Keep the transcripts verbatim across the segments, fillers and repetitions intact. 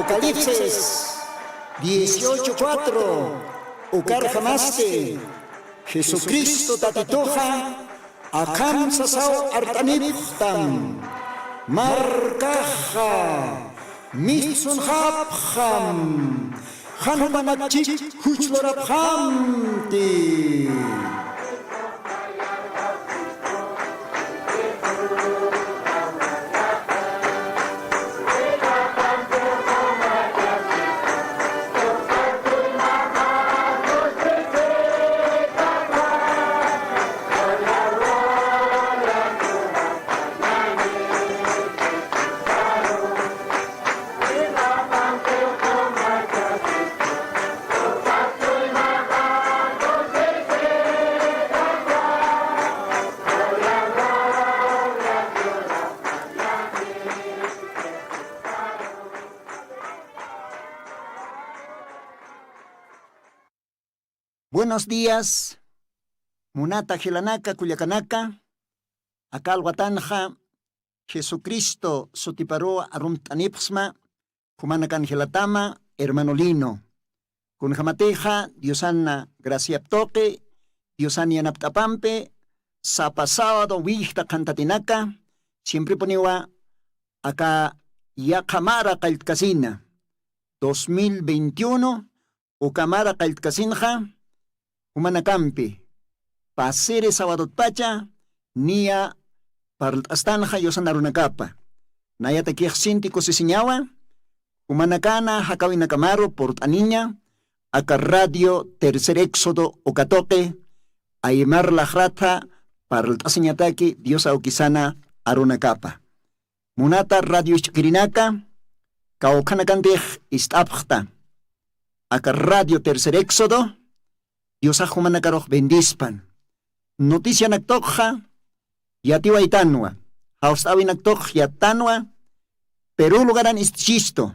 Apocalipsis dieciocho cuatro, ukarjamasti Jesucristo Tatituxa akham sasaw art'anipxtam, markaxa mitsunxapxam, jan jumanakchik juchlurapxamti. Buenos días, munata jilanaka, kullakanaka. Aka alwatanxa Jesucristo sutiparuw arumt'anipxsma, jumanakan jilatama, hermano Lino. Kunjamatixa Diosana graciap tuqi, Diosan yanapt'apampi, sapa sábado willjta qhantatinaka, siemprepuniwa aka yaqha mara qalltkasina, dos mil veintiuno, uka mara qalltkasinxa jumanakampi, pasiri sabadotpacha niya parlt'astanxa Diosan arunakapa. Nayatakix sinti kusisiñawa, jumanakana jakawinakamaru purt'aniña aka Radio Tercer Éxodo uka tuqi aymar laqrata parlt'asiñataki Dios awkisana arunakapa. Munata radio isch'kirinaka, kawkhanakantix ist'apxta aka Radio Tercer Éxodo, Diosax jumanakarux bendispan. Noticianak tuqxa yatiwaytanwa, jawst'äwinak tuqx yattanwa, Perú lugaran ist'ichistu,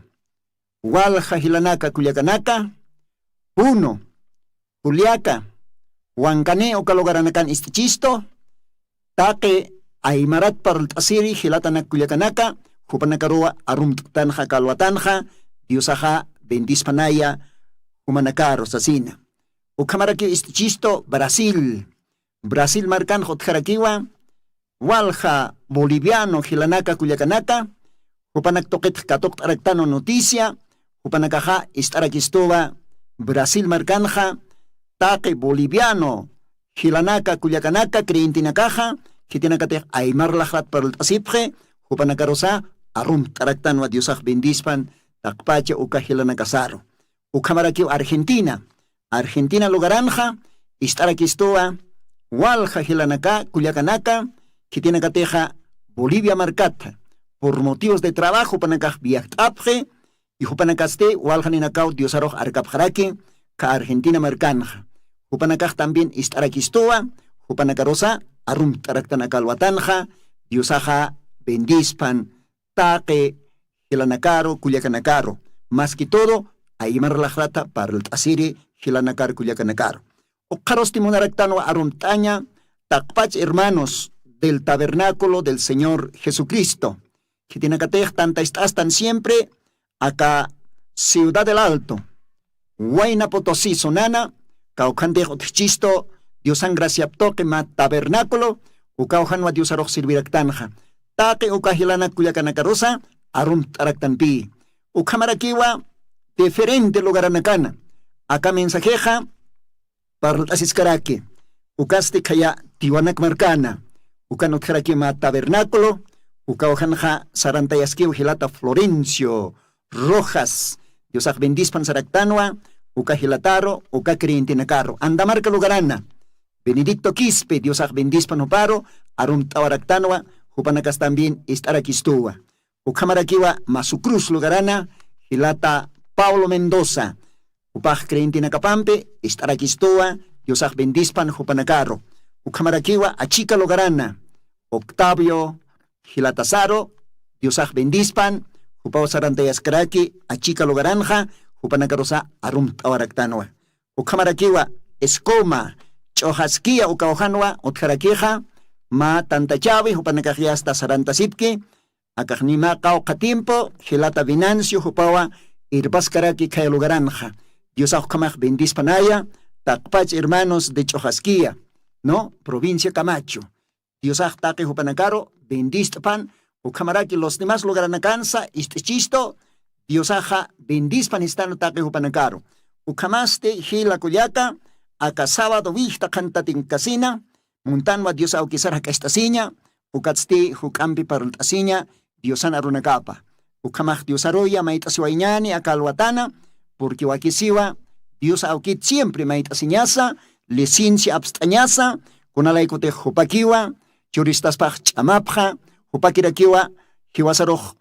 walja jilanaka kullakanaka, Puno, Juliaca, Huancané uka lugaranakan ist'ichistu, taqi aymarat parlt'asiri jilatanak kullakanaka, jupanakaruwa arumt'tanxa aka alwatanxa, Diosaxa bendispanaya jumanakaru sasina. Ukhamarakiw ist'ichistu Brasil, Brasil markanxa utjarakiwa, walja boliviano jilanaka kullakanaka, jupanak tuqitx katuqt'araktanwa noticia, jupanakaxa ist'arakistuwa Brasil markanxa, taqi boliviano jilanaka kullakanaka creyentenakaxa, khitinakatix aymar laqrat parlt'asipxi, jupanakarusa arumt'araktanwa Diosax bendispan taqpacha uka jilanakasaru. Ukhamarakiw Argentina, Argentina lugaranxa ist'arakistuwa walja jilanaka kullakanaka, khitinakatixa Bolivia markata, por motivos de trabajo jupanakax viajt'apxi, y jupanakasti waljaninakaw Diosarux arkapxaraki, kha Argentina markanxa. Jupanakax también ist'arakistuwa, jupanakarusa arumt'araktan aka alwatanxa, Diosaxa bendispan taqi jilanakaru, kullakanakaru, más que todo, aymar laqrata parlt'asiri jilanakaru, kullakanakaru. Ukxarusti munaraktanwa arumt'aña, taqpach hermanos del tabernáculo del Señor Jesucristo. Khitinakatix tanta ist'astan siempre, aka Ciudad del Alto, Huayna Potosí zonana, kawkhantix utjchistu Diosan graciap tuqi mä tabernáculo, ukawjanwa Diosarux sirviraktanxa. Taqi uka jilanak kullakanakarusa arumt'araktanpï. Ukhamarakiwa diferente lugaranakana aka mensajexa parlt'asiskaraki. Ukasti khaya Tiwanac markana, ukan utjaraki mä tabernáculo, ukawjanxa sarantayaskiw jilata Florencio Rojas, Diosax bendispan saraktanwa uka jilataru, uka creyentenakaru. Andamarca lugarana, Benedicto Quispe, Diosax bendispan juparu arumt'awaraktanwa, jupanakas también ist'arakistuwa. Ukhamarakiwa Masu Cruz lugarana, jilata Pablo Mendoza, jupax creyentenakapampi ist'arakistuwa, Diosax bendispan jupanakaru. Ukhamarakiwa Achica lugarana, Octavio jilatasaru, Diosax bendispan, jupaw sarantayaskaraki Achica lugaranxa, jupanakarusa arumt'awaraktanwa. Ukhamarakiwa Escoma, Ch'uxaskiya ukawjanwa utjarakixa, mä tantachäwi, jupanakax yasta sarantasipki, akax ni mä qawqha tiempo, jilata Venancio jupawa irpaskaraki khaya lugaranxa. Diosax ukhamax bendispanaya taqpach hermanos de ch'uxaskiya, no, provincia camacho. Diosax taqi jupanakaru bendist'pan. Ukhamaraki los demás lugaranakansa ist'ichistu. Diosaxa bendispan istanu taqi jupanakaru. Ukhamasti jila kullaka, aka sábado wijta qhantatin kasina muntanwa dios awkisar jak'acht'asiña. Ukatsti juk'ampi parlt'asiña diosan arunakapa. Ukhamax diosaruya mayt'asiwayñani aka alwatana. Purki wakisiwa dios awkit siempre mayt'asiñasa, licencia apst'añasa, kunalaykutix jupakiwa churistaspax ch'amapxa, jupakirakiwa jiwasarux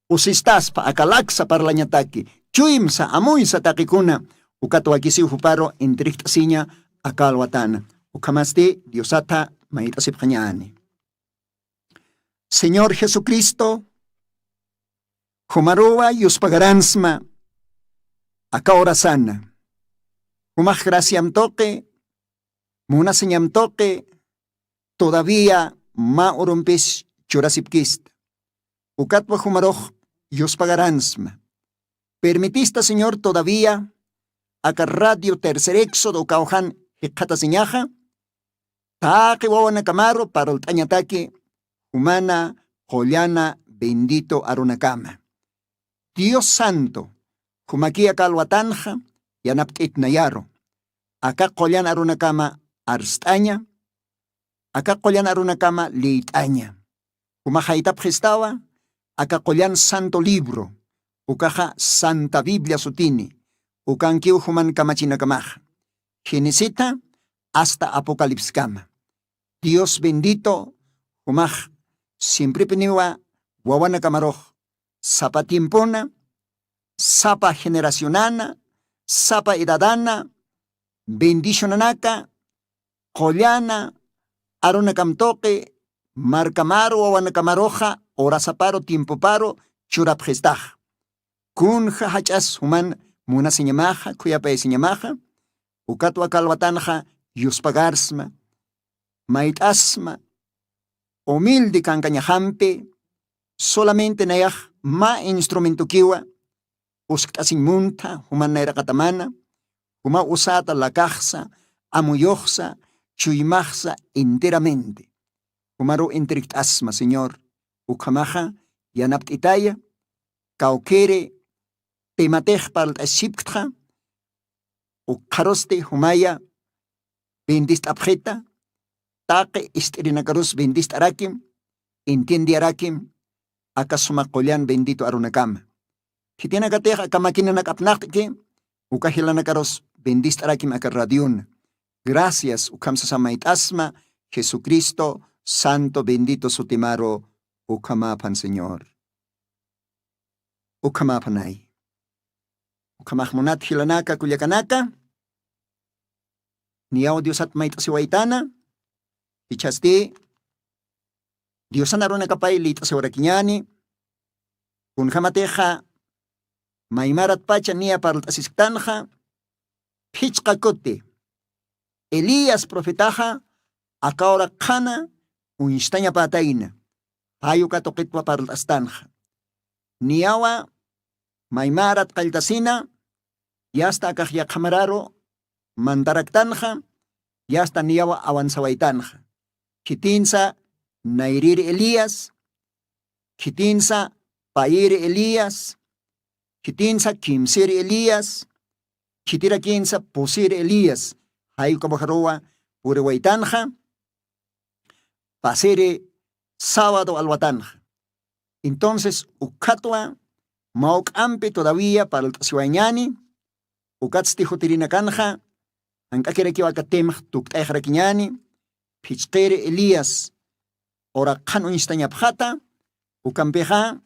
usistaspa aka laksa parlañataki, chuymsa amuysa taqikuna. Ukat wakisiw juparu intrikt'asiña aka alwatana. Ukhamasti diosatha mayt'asipxañani. Señor jesucristo, jumaruwa yuspagaransma aka urasana. Jumax graciam tuqi, munasiñam tuqi, todavía mä urumpis churasipkista. Ukatwa jumarux yuspagaransma. Permitista señor todavía aka radio tercer éxodo ukawjan jikxatasiñaxa, taqi wawanakamaru parlt'añataki jumana qullana bendito arunakama. Dios santo, jumaki aka alwatanxa yanapt'itnayaru aka qullan arunakama arst'aña, aka qullan arunakama liyt'aña. Juma jaytapxistawa aka qullan santo libro, ukaxa santa biblia sutini. Ukankiw juman kamachinakamaxa genesita asta apocalipskama. Dios bendito, jumax siemprepiniwa wawanakamarux sapa tiempona, sapa generacionana, sapa edadana bendicionanaka qullana arunakam tuqi markamaru wawanakamaruxa urasaparu tiempoparu churapxistax. Kunja jach'as juman munasiñamaxa khuyapayasiñamaxa. Ukatwa kalwatanxa yuspagarsma, mayt'asma, humildi kankañaxampi. Solamente nayax mä instrumentokiwa uskt'asiñ muntha juman nayraqatamana. Juma usata lakaxsa, amuyuxsa, chuymaxsa enteramente. Jumaru intrikt'asma señor. Ukhamaxa yanapt'itaya kawkiri pimatix parlt'asipktxa. Ukxarusti jumaya bendist'apxita. Taqi ist'irinakarus bendist'arakim, entiendiarakim aka suma qullan bendito arunakama. Khitinakatix aka makinanakapnaqt'ki uka jilanakarus bendist'arakim aka radiona. Gracias ukham sasa mayt'asma jesucristo santo bendito sutimaru. Ukhamaphan señor. Ukhamaphanay. Ukhamax munat jilanaka kullakanaka, niyaw diosat mayt'asiwaytana. Jichhasti diosan arunakapay liyt'asiwarakiñani. Kunjamatixa maymaratpacha niya parlt'asisktanxa phichqa kuti elías profetaxa aka ura qhana uñstañapätayna. Jay uka tuqitwa parlt'astanxa niyawa maymarat qalltasina. Yasta akax yaqhamararu mantaraktanxa. Yasta niyawa awansawaytanxa. Khitinsa nayriri elías, khitinsa payiri elías, khitinsa kimsiri elías, khitirakinsa pusiri elías. Jay uka bujaruwa puriwaytanxa pasiri sábado alwatanxa. Entonces ukhatwa mawk'ampi todavía parlt'asiwañani. Ukatsti jutirinakanxa jank'akirakiw aka temax tukt'ayxarakiñani. Phichqiri elías ura qhan uñstañapxata. Ukampixa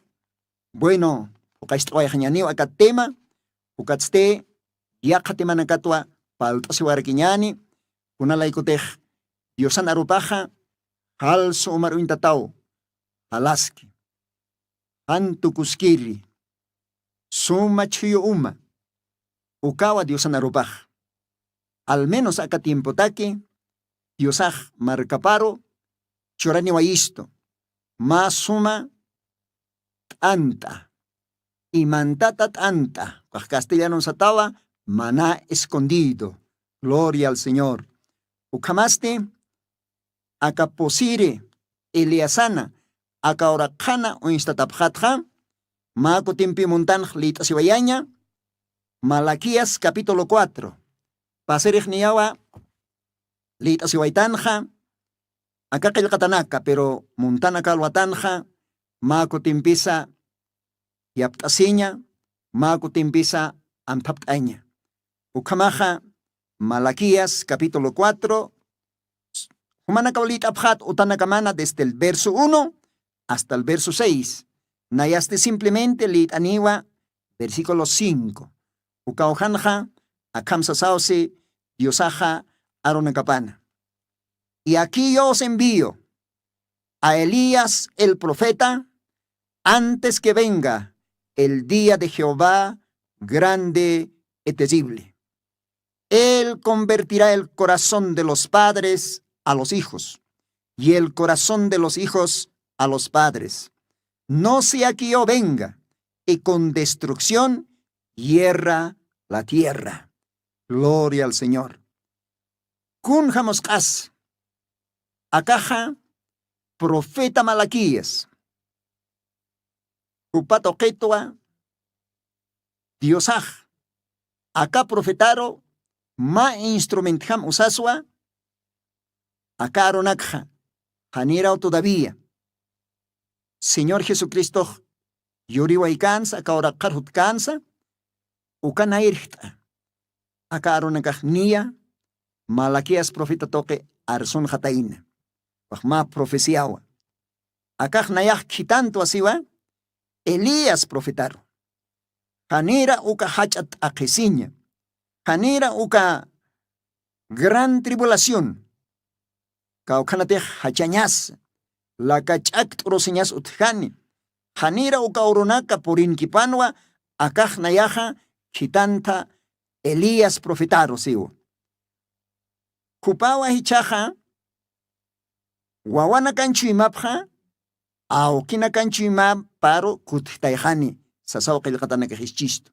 bueno phuqacht'awayxañaniw aka tema. Ukatsti yaqha temanakatwa parlt'asiwarakiñani. Kunalaykutix diosan arupaxa jalsu umar uñtataw jalaski jan tukuskiri suma chhuyu uma. Ukawa diosan arupaxa al menos aka tiempotaki diosax markaparu churaniwayistu mä suma t'ant'a imantata t'ant'a Pax castellanun satawa, maná escondido. Gloria al señor. Ukhamasti aka pusiri eliasana aka uraqxana uñstatapxatxa, mä kutimpi muntanx lït'asiwayaña. Malaquías capítulo cuatro. Pasirix niyawa lït'asiwaytanxa aka qillqatanaka, pero muntanaka alwatanxa mä kutimpisa yapt'asiña, mä kutimpisa amthapt'aña. Ukhamaxa malaquías capítulo cuatro, jumanakaw lït'apxat utanakamana desde el verso uno hasta el verso seis. Nayasti simplemente lït'aniwa versículo cinco. Ukawjanxa akham sasawsi diosaxa arunakapana. Y aquí yo os envío a Elías el profeta antes que venga el día de Jehová grande y terrible. Él convertirá el corazón de los padres a los hijos y el corazón de los hijos a los padres. No sea que yo venga y con destrucción hierra la tierra. Gloria al señor. Kun jamusq'as akaxa profeta malaquías. Jupa tuqitwa diosax aka profetaru mä instrumentjam usaswa. Aka arunakxa janiraw todavía señor jesucristox yuriwaykansa aka uraqxar jutkansa. Uka nayrjt'a aka arunakax niya malaquías profeta tuqi arsunxatayna. Waxma profeciawa akax nayax khitantwa siwa elías profetaru. Janira uka jach'a t'aqhisiña janira uka gran tribulación kawkhanatix jachañas laka ch'akt'urusiñas utjani. Janira uka urunaka purinkipanwa akax nayaxa khitantha elías profetaru siwa. Khupawa jichhaxa wawanakanchuymapxa awkinakanchuymaparu kutjtayxani sasaw qillqatanakaxischistu.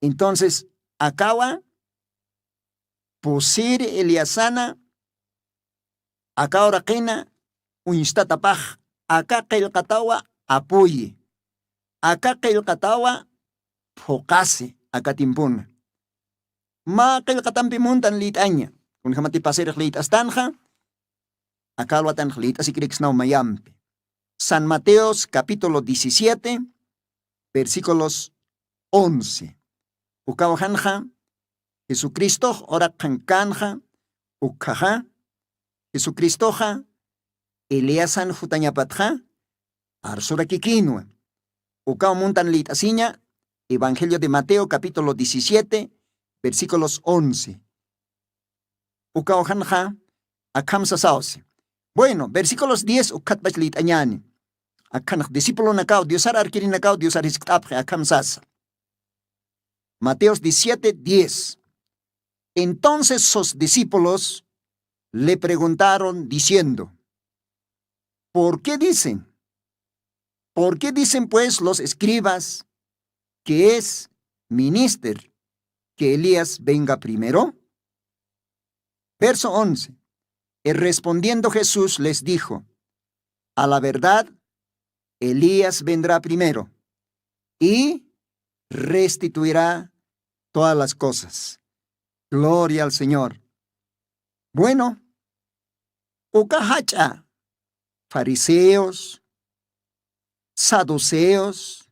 Entonces akawa pusiri eliasana aka uraqina uñstatapax aka qillqatawa apuyi aka qillqatawa phuqasi aka timpuna. Mä qillqatampi muntan lït'aña kunjamati pasirix lït'astanxa aka alwatanx lït'asikiriksnaw mayampi. San mateos capítulo diecisiete versículos once. Ukawaxanxa jesucristox uraqxan kanxa ukhaxa jesucristoxa eliasan jutañapatxa arsurakikinwa. Ukaw muntan lït'asiña evangelio de mateo capítulo diecisiete versículos once. Ukaw janxa akham sasawsi. Bueno, versículos diez ukkhatpach lït'añani. Akhanax discipulonakaw diosar arkirinakaw diosar jiskt'apxi akham sasa. Mateos diecisiete diez. Entonces sus discípulos le preguntaron diciendo, ¿por qué dicen? ¿Por qué dicen pues los escribas que es minister que elías venga primero? Verso once. Y respondiendo jesús les dijo, a la verdad elías vendrá primero y restituirá todas las cosas. Gloria al señor. Bueno, uka jach'a fariseos, saduceos,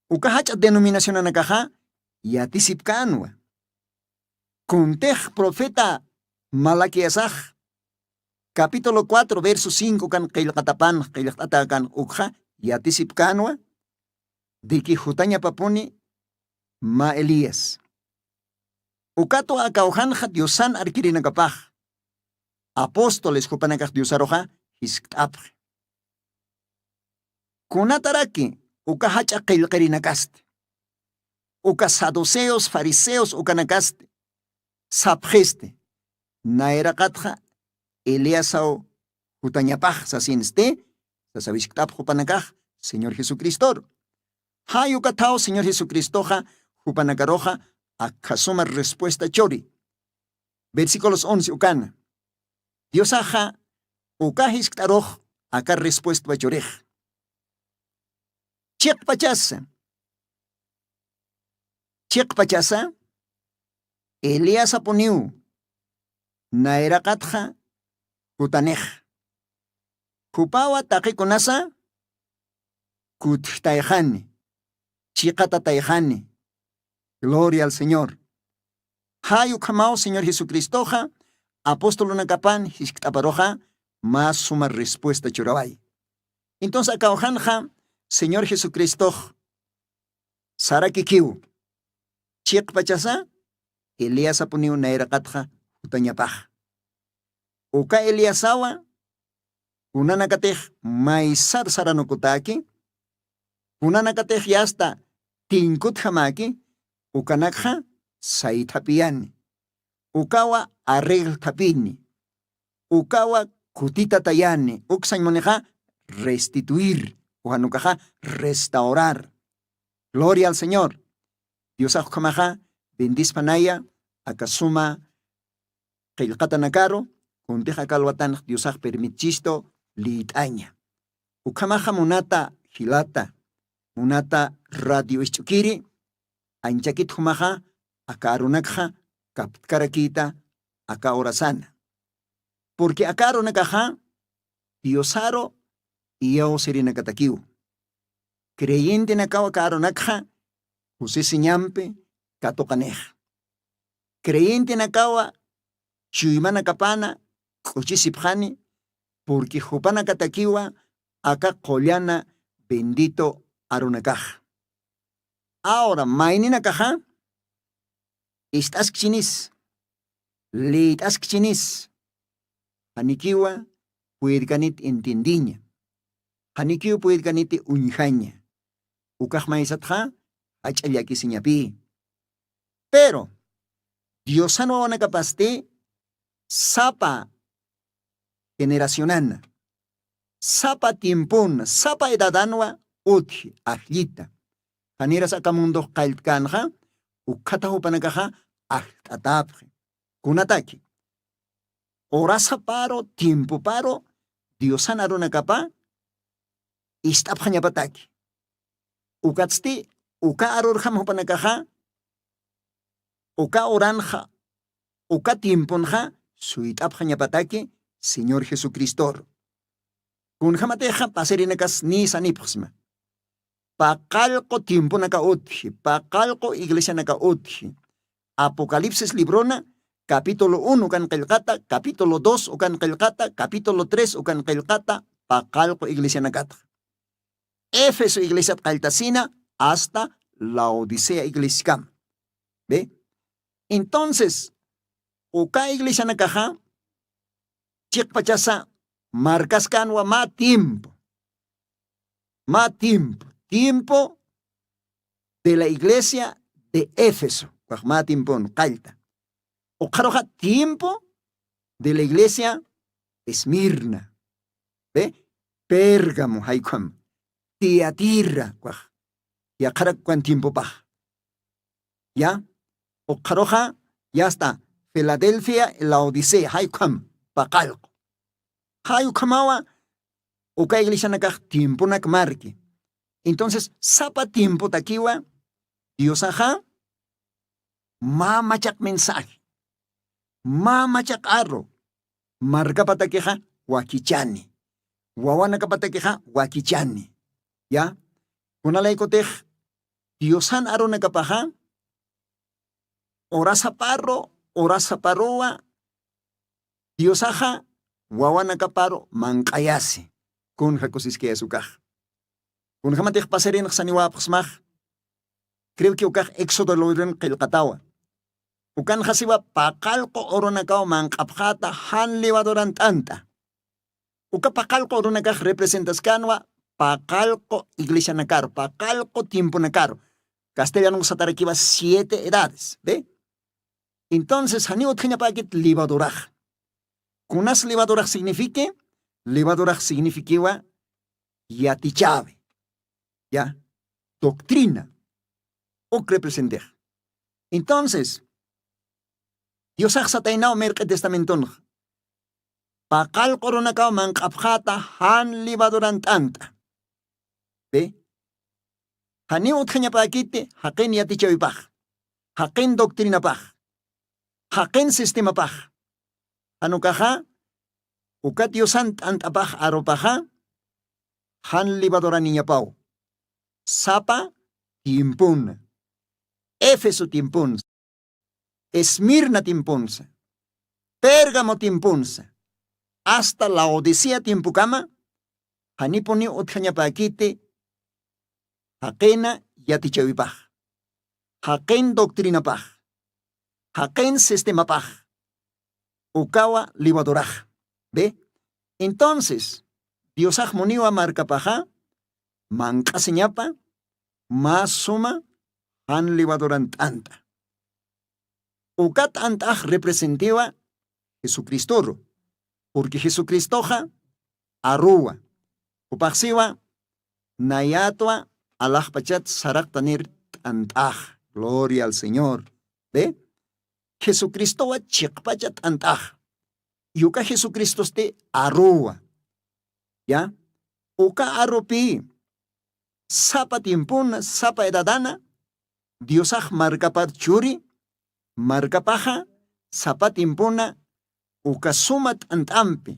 uka jach'a denominacionanakaxa yatisipkänwa. Kuntix profeta malaquiasax capítulo cuatro verso cinco kan qillqatapan qillqt'atakan ukxa yatisipkänwa de que jutañapapuni mä elías. Ukatwa akawjanxa diosan arkirinakapax apóstoles jupanakax diosaruxa jiskt'apxi. Kunataraki uka jach'a qillqirinakasti uka saduceos fariseos ukanakasti sapxisti nayraqatxa eliasaw jutañapax sasinsti sasawiskt'apx jupanakax señor jesucristoru. Jay ukathaw señor jesucristoxa jupanakaruxa akhasuma respuesta churi. Versículos once ukana. Diosaxa uka jiskt'arux aka respuestwa churix. Chiqpachasa chiqpachasa eliasapuniw nayraqatxa jutanix. Jupawa taqikunasa kutjtayxani, chiqatatayxani. Gloria al señor. Jay ukhamaw señor jesucristoxa apostolunakapan jiskt'aparuxa mä suma respuesta churaway. Entonces akawjanxa señor jesucristox sarakikiw chiqpachasa eliasapuniw nayraqatxa jutañapax. Uka eliasawa kunanakatix maysar saranukutaki, kunanakatix yasta tinkutjamaki ukanakxa saythapiyani. Ukawa arreglthapini. Ukawa kutitatayani uksañmunixa restituir ujanukaxa restaurar. Gloria al señor. Diosax ukhamaxa bendispanaya akasuma qillqatanakaru kuntix akalwatanx diosax permitchistu lït'aña. Ukhamaxa munata jilata munata radio isch'ukiri anchakit jumaxa aka arunakxa kaptkarakïta aka urasana. Purqui aka arunakaxa diosaru iyawsirinakatakiw. Creyentenakaw aka arunakxa kusisiñampi katuqanix. Creyentenakawa chuymanakapana k'uchisipxani purqui jupanakatakiwa aka qullana bendito arunakax. Awra mayninakaxa ist'askchinis lït'askchinis janikiwa puedkanit entiendiña. Janikiw puedkaniti uñjaña. Ukaxmaysatxa jach'a llakisiñapï. Pero diosan wawanakapasti sapa generacionana sapa tiempona sapa edadanwa utji ajllita. Janiras aka mundux qalltkänxa ukhata jupanakaxa ajllt'atapxi. Kunataki urasaparu tiempoparu diosan arunakapa ist'apxañapataki. Ukatsti uka arurjam jupanakaxa uka uranxa uka tiemponxa suyt'apxañapataki señor jesucristoru. Kunjamatixa pasirinakas nisanipxsma paqallqu tiemponaka utji paqallqu iglesianaka utji. Apocalipsis librona capítulo uno ukan qillqata capítulo dos ukan qillqata capítulo tres ukan qillqata paqallqu iglesianakatxa. Éfeso iglesiat qalltasina hasta laodicea iglesiaskama. Ve. Entonces uka iglesianakaxa chiqpachasa markaskanwa mä tiempo mä tiempo tiempo de la iglesia de éfeso kwax mä tiempon qallta. Ukxaruxa tiempo de la iglesia esmirna ve pérgamo jaykham tiatira kwax yaqharakwan tiempopax. Ya ukxaruxa yasta filadelfia laodicea jaykham paqallqu. Jaykhamawa uka iglesianakax tiemponak marki. Entonces sapa tiempotakiwa diosaxa mä machaq mensaje mä machaq arru markapatakixa wakichani wawanakapatakixa wakichani. Ya kunalaykutix diosan arunakapaxa urasaparu urasaparuwa diosaxa wawanakaparu manq'ayasi. Kunja kusiskayasukax kunjamatix pasirinxsaniwapxsmax. Creo que ukax éxodo lurun qillqatawa ukanxasiwa paqallqu urunakaw manq'apxata jan levaduran t'ant'a. Uka paqallqu urunakax representaskanwa paqallqu iglesianakaru paqallqu tiemponakaru castellanun satarakiwa siete edades ve. Entonces janiw utjañapäkit levadurax. Kunas levadurax signifique levadurax signifiquiwa yatichawi ya doctrina Uk representix. Entonces, diosax sataynaw mirq'i testamentunx, paqallq'u runakaw manq'apxata jan levaduran t'ant'a. Janiw utjañapäkiti jaqin yatichawipax, jaqin doctrinapax, jaqin sistemapax. Janukaxa uka diosan t'ant'apax arupaxa jan levaduraniñapaw. Sapa tiempuna, éfeso tiempunsa, esmirna tiempunsa, pérgamo tiempunsa, asta laodicea tiempukama janipuniw utjañapäkiti jaqina yatichawipax, jaqin doctrinapax, jaqin sistemapax, ukawa levadurax. Ve, entonces diosax muniwa markapaxa manq'asiñapa mä suma jan levaduran t'ant'a. Uka t'ant'ax representiwa jesucristoru, purqui jesucristoxa aruwa. Jupaxsiwa nayatwa alaxpachat saraqtanir t'ant'ax. Gloria al señor. Ve, jesucristowa chiqpacha t'ant'ax. Y uka jesucristosti aruwa. Ya, uka arupi sapa tiempuna sapa edadana diosax markapar churi, markapaxa sapa tiempuna uka suma t'ant'ampi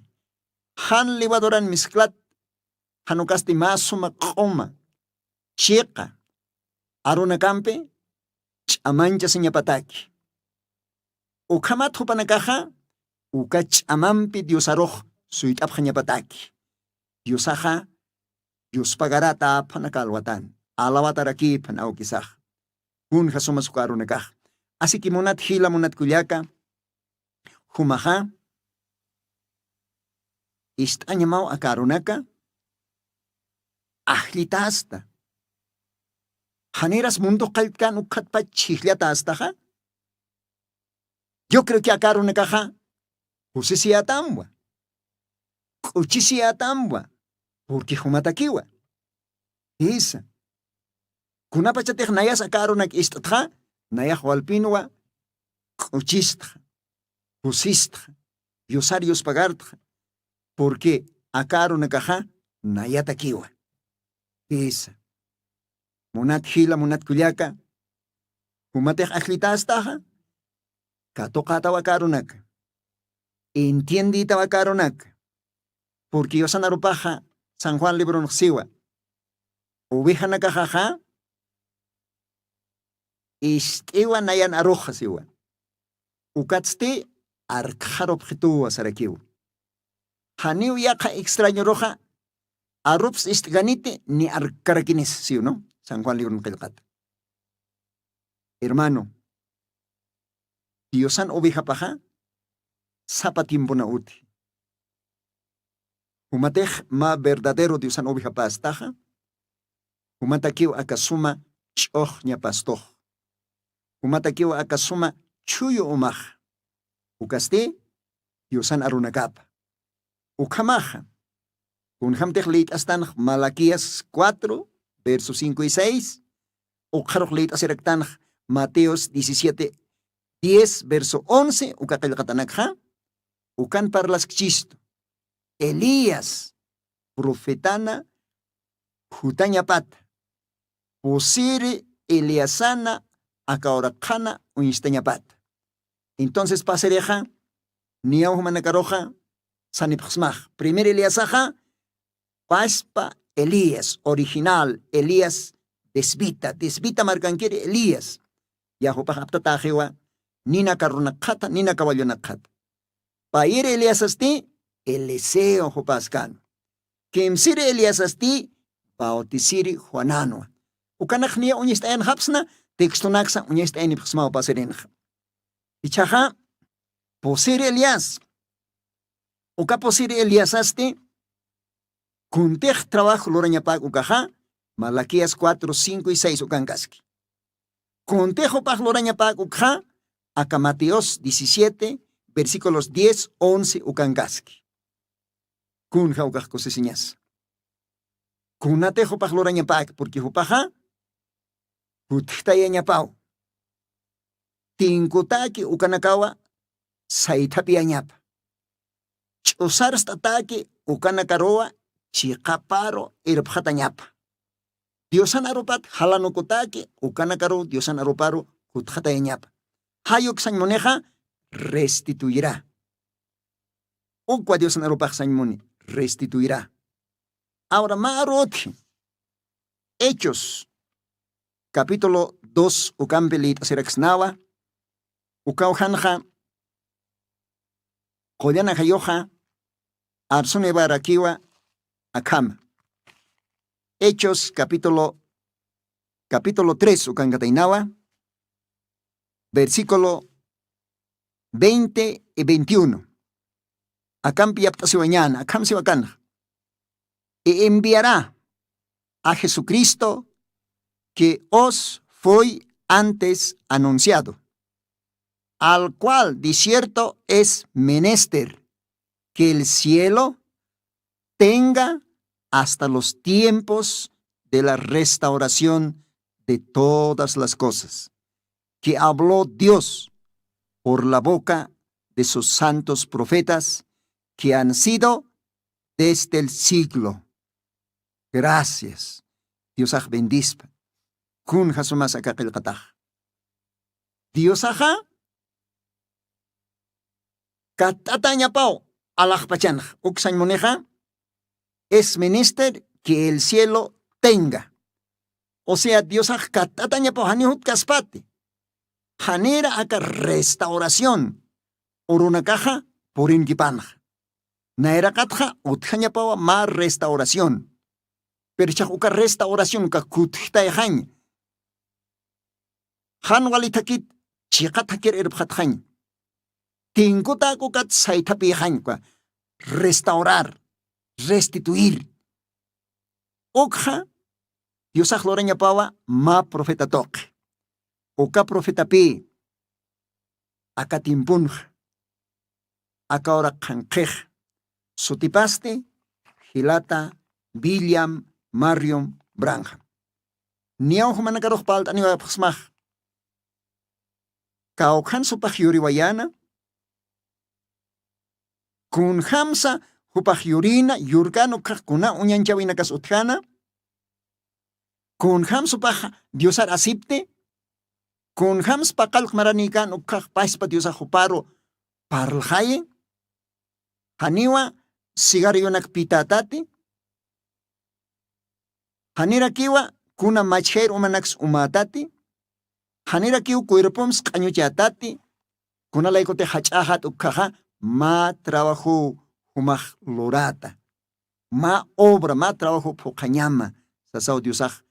jan levaduran misklat janukasti mä suma q'uma chiqa arunakampi ch'amanchasiñapataki. Ukhamat jupanakaxa uka ch'amampi diosarux suyt'apxañapataki. Diosaxa yuspagarata phanaka alwatan, alawatarakïphan awkisax. Kunja sumas uka arunakax. Asiki munat jila munat kullaka, jumaxa ist'añamaw aka arunaka ajllitasta. Janiras mundu qalltkan ukkhatpach chhijllatastaxa. Yo creo que aka arunakaxa kusisiyatamwa, k'uchisiyatamwa, purqui jumatakiwa. Jisa, kunapachatix nayas aka arunak ist'atxa nayax walpinwa k'uchistxa, kusistxa, yusar yuspagartxa. Purqui aka arunakaxa nayatakiwa. Jisa, munat jila munat kullaka, jumatix ajllitastaxa katuqatawa aka arunaka, entienditawa aka arunaka. Purqui yusan arupaxa san juan libronxsiwa, ovejanakaxaxa ist'iwa nayan aruxasiwa. Ukatsti arkxarupxituwa sarakiwa. Janiw yaqha extrañoruxa arups ist'kaniti ni arkkarakinis siwnu. San juan libron qillqata. Hermano, diosan ovejapaxa sapa tiempuna uthi. Jumatix mä verdadero diosan ovejapastaxa jumatakiw aka suma ch'uxñapastux, jumatakiw aka suma chhuyu umax. Ukasti diosan arunakapa. Ukhamaxa kunjämtix liyt'astanx malaquías cuatro verso cinco y seis, ukxarux liyt'asiraktanx mateos diecisiete diez verso once uka qillqatanakxa. Ukan parlaskchistu elías profetana jutañapata, pusiri eliasana aka uraqxana uñstañapata. Entonces pasirixa niyaw jumanakaruxa sanipxsmax. Primer eliasaxa paspa elías original, elías desvita desvita markankiri elías. Ya jupax aptatäxiwa ninaka runakxata ninaka wallunakxata. Payiri eliasasti eliseo jupaskänwa. Kimsiri eliasasti bautisiri juanänwa. Ukanakxniya uñist'ayanxapsna textunaksa uñist'ayanipxsmaw pasirinxa. Ichhaxa pusiri elias, uka pusiri eliasasti kuntix trabajo lurañapäk ukaxa malaquías cuatro cinco y seis ukankaski. Kuntix jupax lurañapäk ukxa aka mateos diecisiete versículos diez once ukankaski. Kunja ukax kusisiñasa kunatix jupax lurañapäk purqui jupaxa kutjtayañapaw. Tinkutaki ukanakawa saythapiyañapa. Ch'usarst'ataki ukanakaruwa chiqaparu irpxatañapa. Diosan arupat jalanukutaki ukanakaruw Diosan aruparu kutxatayañapa. Jayuk sañ munixa restituyra. Ukwa Diosan arupax sañ muni restituyra. Awra mä aru utji. Hechos capítulo dos ukampi lït'asiraksnawa. Ukawjanxa qullan ajayuxa arsunibarakiwa akhama. Hechos capítulo capítulo tres ukankataynawa, versículo veinte y veintiuno. Akampi yapt'asiwañäna akham siwakanxa. Y enviará a Jesucristo que os fue antes anunciado, al cual de cierto es menester que el cielo tenga hasta los tiempos de la restauración de todas las cosas, que habló Dios por la boca de sus santos profetas que han sido desde el siglo. Gracias. Diosax bendispa. Kun jasumas aka qillqatax. Diosaxa katt'atañapaw alaxpachanxa. Uksañ munixa es menester que el cielo tenga. O sea, Diosax katt'atañapaw jani jutkaspati. Janira aka restauración urunakaxa purinkipanxa. Nayraqatxa utjañapawa mä restauración. Pero chax uka restauración uka kutjtayxañ. Jan wali thakit chiqa thakir irpxatxañ. Tinkutak ukat saythapïxañ uka restaurar, restituir. Ukxa Diosax lurañapawa mä profeta tuqi. Uka profetapï aka tiemponxa aka uraq qhanqhix sutipasti jilata William Marrion Branham. Niyaw jumanakarux palt'aniwayapxsmax. Kawkhan supax yuriwayäna. Kunjamsa jupax yurïna yurkän ukhax kuna uñanchawinakas utjäna. Kunjam supax diosar asipti. Kunjamsa paqallq maranïkän ukhax paspa diosax juparu parlxayi. Janiwa sigariyunak pitätati. Janirakiwa kuna machjayr umanaks umätati. Janirakiw cuerpomsa q'añuchätati. Kunalaykutix jach'äxat ukkhaxa mä trabajow jumax luräta. Mä obra mä trabajow phuqhañama sasaw diosax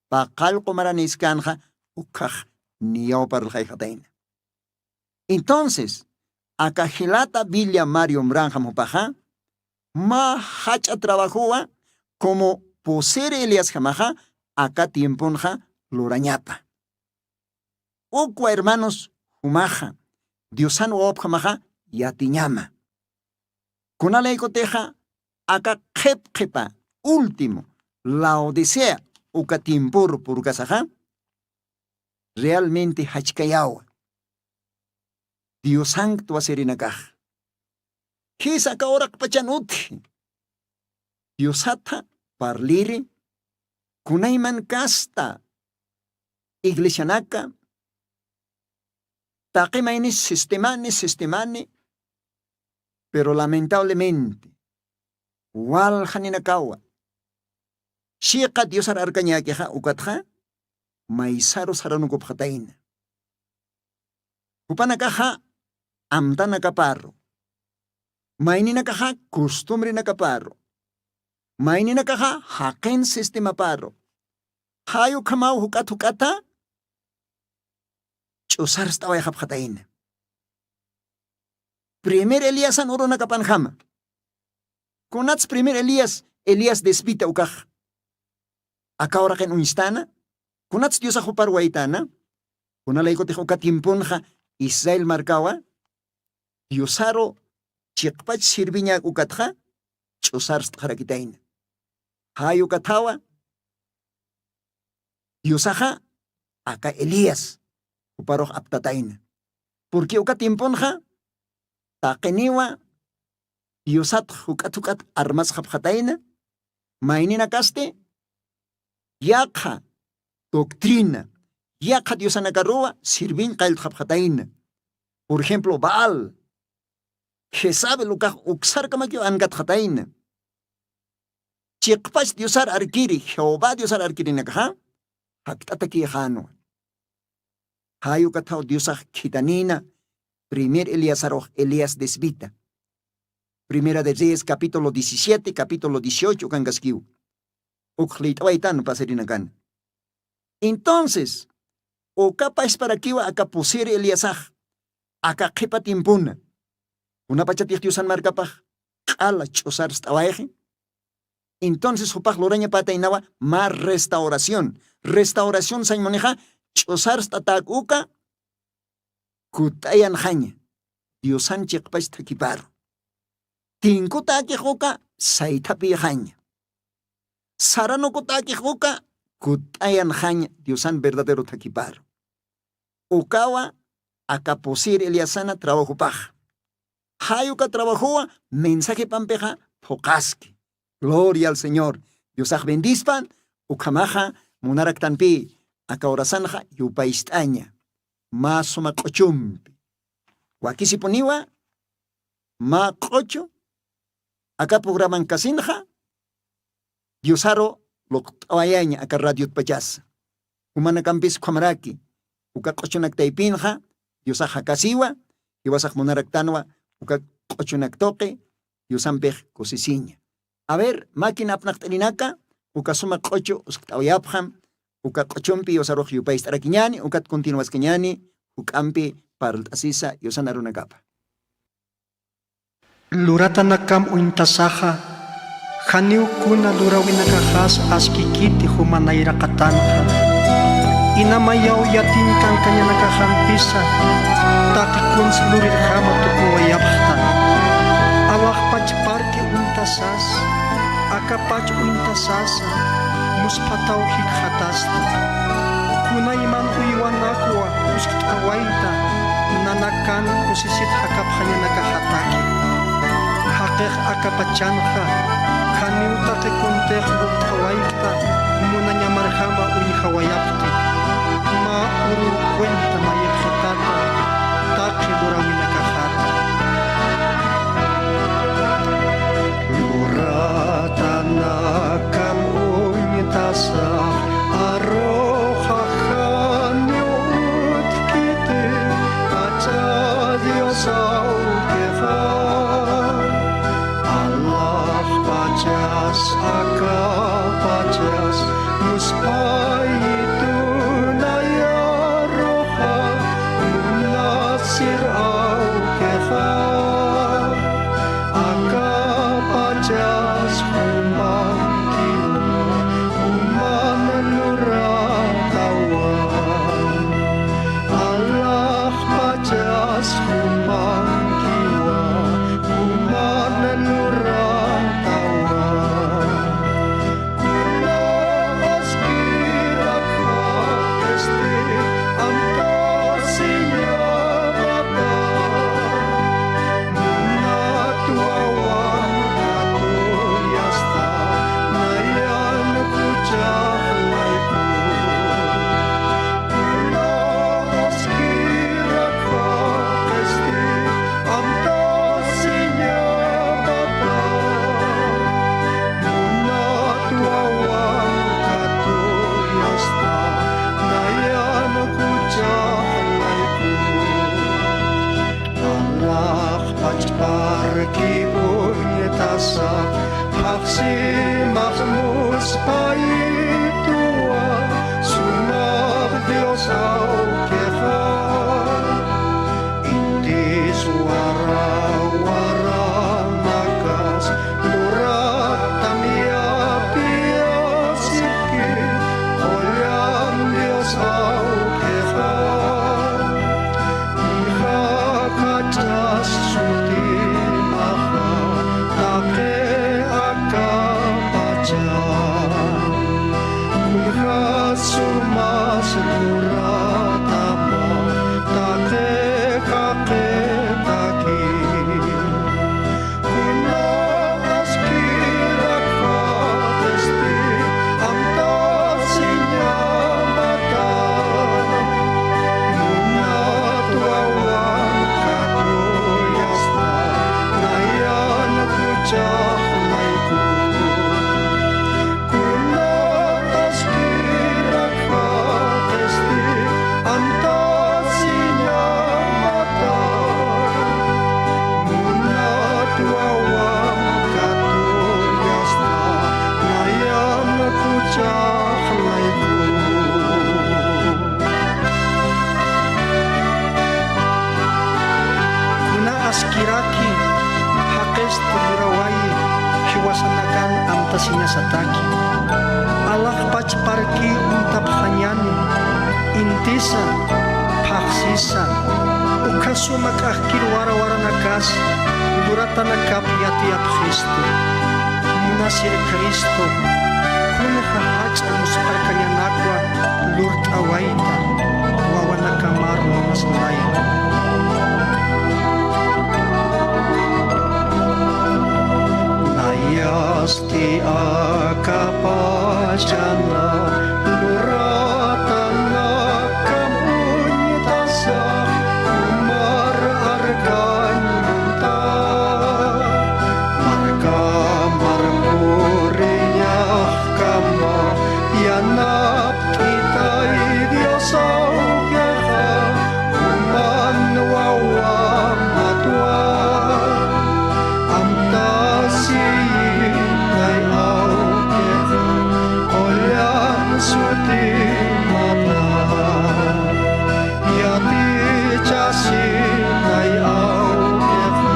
paqallqu maranïskänxa. Ukkhax niyaw parlxayxatayna. Entonces aka jilata William Marrion Branham jupaxa mä jach'a trabajowa como poseri eliasjamaxa aka tiemponxa lurañapa. Ukwa hermanos jumaxa diosan wawapjamaxa yatiñama. Kunalaykutixa aka qhip qhipa último laodicea uka tiempuru purkasaxa realmente jachkayawa. Diosanktwa sirinakax jisa aka uraqpachan utji. Diosatha parliri kunayman kasta iglesianaka taqi mayni sistemani sistemani. Pero lamentablemente waljaninakawa chiqa diosar arkañäkixa ukatxa maysaru saranukupxatayna. Jupanakaxa amtanakaparu mayninakaxa costumbrenakaparu mayninakaxa jaqin sistemaparu jay ukhamaw juk'at juk'ata ch'usarst'awayxapxatayna. Primer eliasan urunakapanjama kunats primer elias elias despita ukax aka uraqin uñstana kunats diosax jupar waytana. Kunalaykutix uka tiemponxa israel markawa diosaru chiqpach sirviñak ukatxa ch'usarst'xarakitayna. Jay ukathawa diosaxa aka Elías, juparux aptatayna. Porque uka tiemponxa taqiniwa diosatx juk'at juk'at armasxapxatayna, mayninakasti yaqha doctrina, yaqha diosanakaruwa sirviñ qalltxapxatayna. Por ejemplo, Baal, Jezabel ukax uksarkamakiw ankatxatayna. Chiqpach diosar arkiri, Jehová diosar arkirinakaxa jakt'atakïxänwa. Jay ukathaw diosax khithanïna primer Eliasarux, Elías desvita. Primera de Reyes capítulo diecisiete, capítulo dieciocho ukankaskiw. Ukx liyt'awaytan pasirinakan. Entonces uka pachparakiwa aka pusir Eliasax aka qhipa tiempona, kunapachatix diosan markapax q'ala ch'usarst'awayxi. Entonces jupax lurañapataynawa mä restauración. Restauración sañmunixa ch'usarst'atäk uka kutt'ayanxaña diosan chiqpach thakhiparu. Tinkutäkix uka saythapïxaña. Saranukutäkix uka kutt'ayanxaña diosan verdadero thakhiparu. Ukawa aka pusir Eliasana trabajopax. Jay uka trabajowa mensajepampixa phuqhaski. Gloria al Señor. Diosax bendispan. Ukhamaxa munaraktanpï aka horasanxa yupayst'aña mä suma q'uchumpi. Wakisipuniwa mä q'uchu aka programankasinxa diosaru luqt'awayaña aka radiotpachasa. Jumanakampis ukhamaraki uka q'uchunak taypinxa diosax jakasiwa. Jiwasax munaraktanwa uka q'uchunak tuqi diosampix kusisiña. A ver, máquina apnaqt'irinaka uka suma q'uchu uskt'awayapxam. Uka q'uchumpi diosarux yupayst'arakiñäni ukat continuaskañäni juk'ampi parlt'asisa diosan arunakapa. Luratanakam uñtasaxa janiw kuna luräwinakaxas askikiti juma nayraqatanxa. Inamayaw yatiñ kankañanakaxampisa taqi kuns lurirjama tukuwayapxta. Alaxpach parki uñtasas akapach uñtasasa musphataw jikxatasta. Kunayman uywanakwa uskt'awayta nanakan kusisit jakapxañanakaxataki. Jaqix akapachanxa janiw taqi kuntix luqt'awaykta munañamarjama uñjawayapxti. Mä urur cuenta mayipxitata taqi luräwinakaxata. Lurätanakan uñtasax aruxa janiw utjkiti, pacha Dios awkixa. Alaxpachas akapachas musphayitu nayaruxa munasir awkixa. Akapachas jumankiwa juman luratawa. Alaxpachas jumankiwa juman luratawa. Kuna askirakxa, este, amtasiñapata. Munat wawan katuyasta, nayan juchax layku. Kuna askirakxa, este, amtasiñapata. Munat wawan katuyasta, nayan juchax layku. Alaxpach parki uñtasa, phaxsimax musphayitu, suma Dios awkixa. Intis wara waranakas luratam yapiyasipki, qullan Dios awkixa. Ijajachas sutimaxa taqi akapachas. Siñasataki alaxpach parki untapxañani. Intisa, phaxsisa, ukhasuma k'axkir warawaranakas luratanakap yatiyapxistu. Munasir Cristo, kunja jach'a muspharkañanakwa lurt'awayta wawanakamar munasnay. Nayasti akapachana luratanakam uñtasa, umar arkañta markamar puriñaxkama yanap Titay Dios awkixa, juman wawa matwa, amta siyitay awkixa, qullan sutimata, yatichasitay awkixa,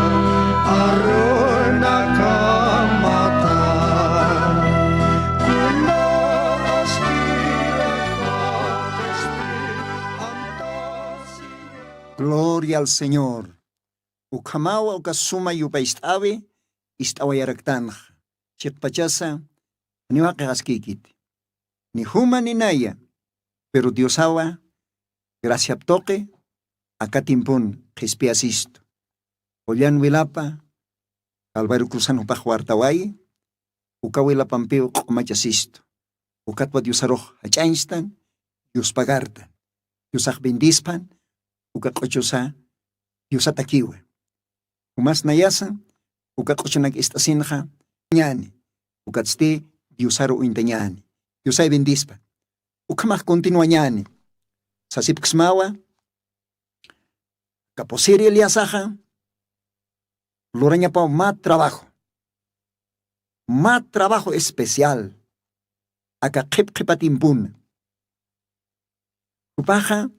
arunakamata. Gloria al Señor. Ukhamawa uka suma yupayst'awi ist'awayaraktanxa. Chiqpachasa, niwa qixaskikiti. Ni juma ni naya, pero Diosawa graciap tuqi aka timpun qhispiyasistu. Qullan wilapa, Calvario cruzan jupax wartawayi, uka wilapampiw q'umachasistu. Ukatwa Diosarux jach'añstan, yuspagartan. Diosax bendispan, uka q'uchusa Diosatakiwa. Umas nayasa, uka q'uchunak ist'asinxa, ñani, ukatsti Diosaru uñtañani. Diosay bendispan. Ukhamax continuañani. Sasipksmawa, kapusiri Eliasaxa, lurañapaw mä trabajo. Mä trabajo especial. Aka qhip qhipa timpuna. Jupaxa,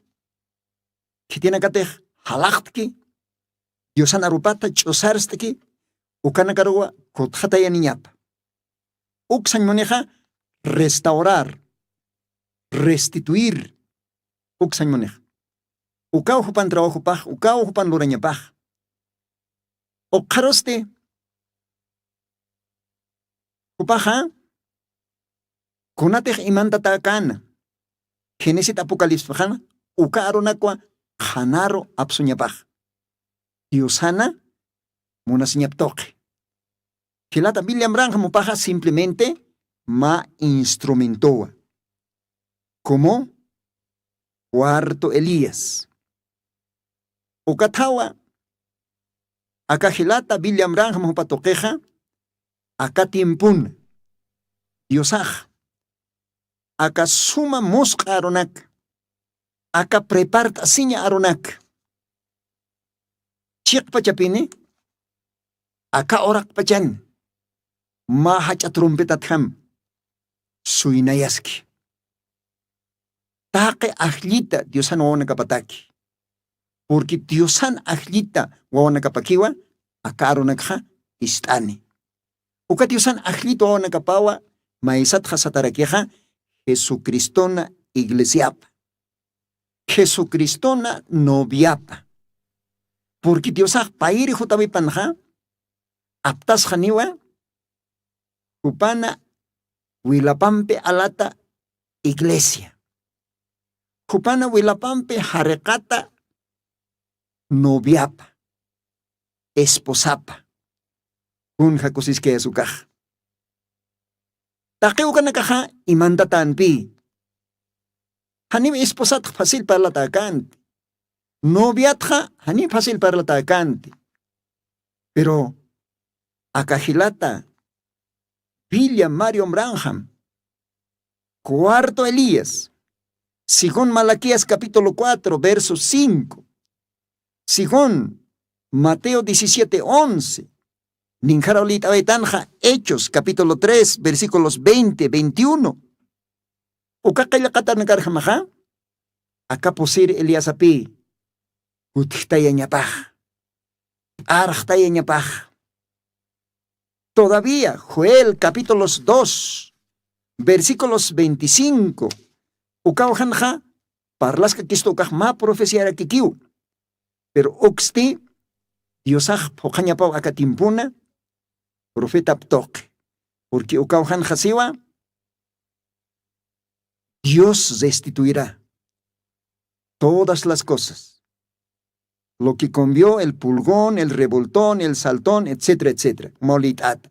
khitinakatix jalaxtki, Diosan arupata ch'usarst'ki, ukanakaruwa kutxatayaniñapa. Uksañ munixa restaurar, restituir, uksañ munixa. Ukaw jupan trabajopax, ukaw jupan lurañapax. Ukxarusti, jupaxa, kunatix imantatäkäna, Génesis Apocalipspaxana, uka arunakwa qhanaru apsuñapax. Diosana munasiñap tuqi. Jilata William Branham jupaxa simplemente mä instrumentowa. Como cuarto Elías. Ukathawa, aka jilata William Branham jupa tuqixa, aka tiempuna, Diosax, aka suma musq'a arunak, aka prepart'asiña arunak, chiqpachapini, aka uraqpachan, mä jach'a trompetatjam, suynayaski. Taqi ajllita Diosan wawanakapataki. Porque Diosan ajllita wawanakapakiwa, aka arunakxa ist'ani. Uka Diosan ajllita wawanakapawa, maysatxa satarakixa, Jesucristona iglesiapa. Jesucristona noviapa. Porque Diosax payri jutawipanxa, aptasxaniwa, jupana wilapampi alata iglesia. Jupana wilapampi jariqata noviapa, esposapa. Kunja kusiskayasukax. Taqi ukanakaxa imantatanpi. Janiw esposatxa fácil parlatakanti. Noviatxa janiw fácil parlatakanti. Pero aka jilata William Marion Branham, cuarto Elías, según Malaquías capítulo cuatro, verso cinco, según Mateo diecisiete once, ninkharaw lït'awaytanxa Hechos capítulo tres, versículos veinte, veintiuno. Uka qillqatanakarjamaxa, aka pusir Eliasapi, kutjtayañapax, p'arxtayañapax. Todavía Joel capítulos dos, versículos veinticinco, ukawjanxa parlaskakistu ukax mä profeciarakikiw. Pero uksti diosax phuqhañapaw aka timpuna profetap tuqi. Porque ukawjanxa siwa dios restituirá todas las cosas, lo que convió el pulgón, el revoltón, el saltón, etcétera, etcétera. Maulit'ata.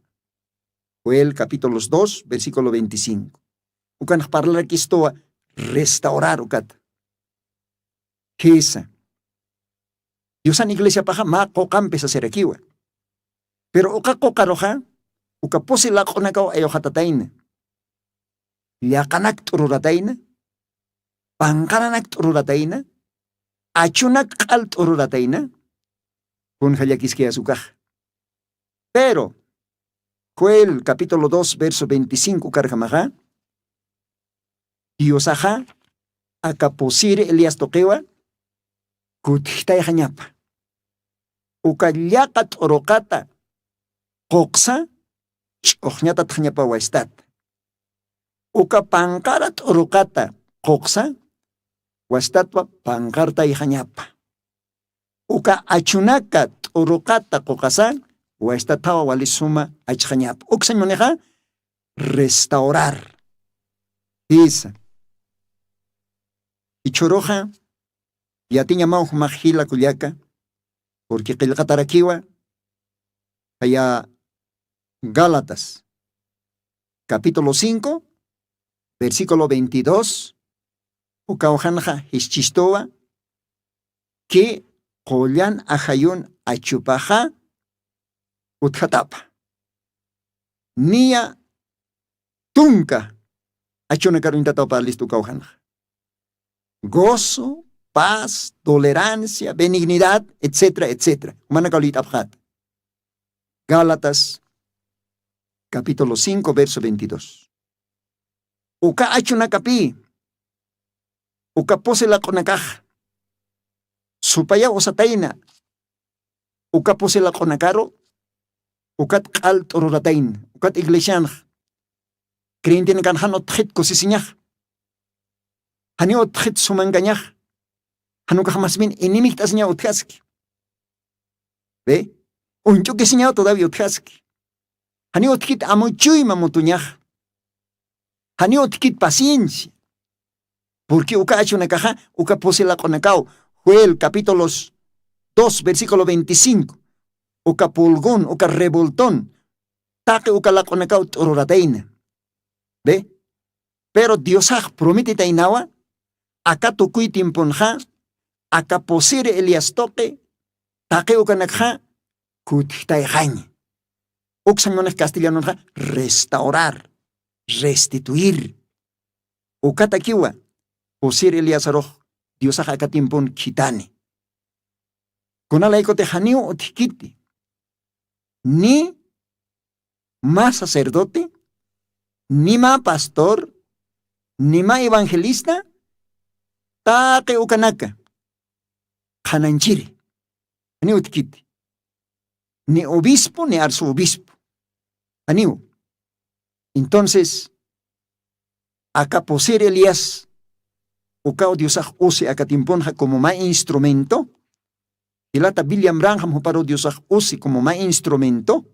Joel capítulos dos, versículo veinticinco. Ukan parlarakistuwa restaurar ukata. Jisa. Diosan iglesiapaxa mä quqampi sasirakiwa. Pero uka quqaruxa uka pusi laq'unakaw ayuxatatayna. Llaqanak t'ururatayna, panqaranak t'ururatayna, achunak q'al t'ururatayna. Kunja llakiskayas ukax. Pero Joel capítulo dos verso veinticinco karjamaxa, diosaxa aka pusiri elias tuqiwa kutjtayxañapa. Uka llaqa t'uruqata quqsa ch'uxñatatxañapa wastata. Uka panqara t'uruqata quqsa wastatwa panqartayxañapa. Uka achunaka t'uruqata quqasa wastathawa wali suma achxañapa. Uksañ munixa restaurar. Jisa. Ichhuruxa yatiñamaw jumax jila kullaka. Porque qillqatarakiwa jaya gálatas capítulo cinco, versículo veintidós. Ukawjanxa jischistuwa ki qullan ajayun achupaxa utjatapa. Niya tunka achunakaruñtataw parlistu ukawjanxa. Gozo, paz, tolerancia, benignidad, etcétera, etcétera. Umanakaw lït'apxata. Gálatas capítulo cinco verso veintidós. Uka achunakapï uka pusi laq'unakax supayaw usatayna. Uka pusi laq'unakaru ukat q'al t'ururatayna. Ukat iglesianx creyentenakan jan utjit kusisiñax, janiw utjit sumankañax, jan ukax masmin inimigt'asiñaw utjaski. Be, uñch'ukisiñaw todavía utjaski. Janiw utjkit amuchuyma mutuñax. Janiw utjkit paciencia. Porque uka achunakaxa uka pusi laq'unakaw, Joel capítulos dos versículo veinticinco, uka pulgón uka revoltón taqi uka laq'unakaw t'ururatayna. Be, pero diosax prometetaynawa aka tukuy tiemponxa aka pusiri elias tuqi taqi ukanakxa kutjtayxaña. Uksañ munix castellanonxa restaurar, restituir. Ukatakiwa pusir eliasarux diosax aka tiempon khithani. Kunalaykutix janiw utjkiti ni mä sacerdote, ni mä pastor, ni mä evangelista taqi ukanaka qhananchiri. Janiw utjkiti ni obispo ni arzobispo. Janiw. Entonces aka pusir elias ukaw diosax usi aka tiemponxa como mä instrumento. Jilata william branham juparu diosax usi como mä instrumento.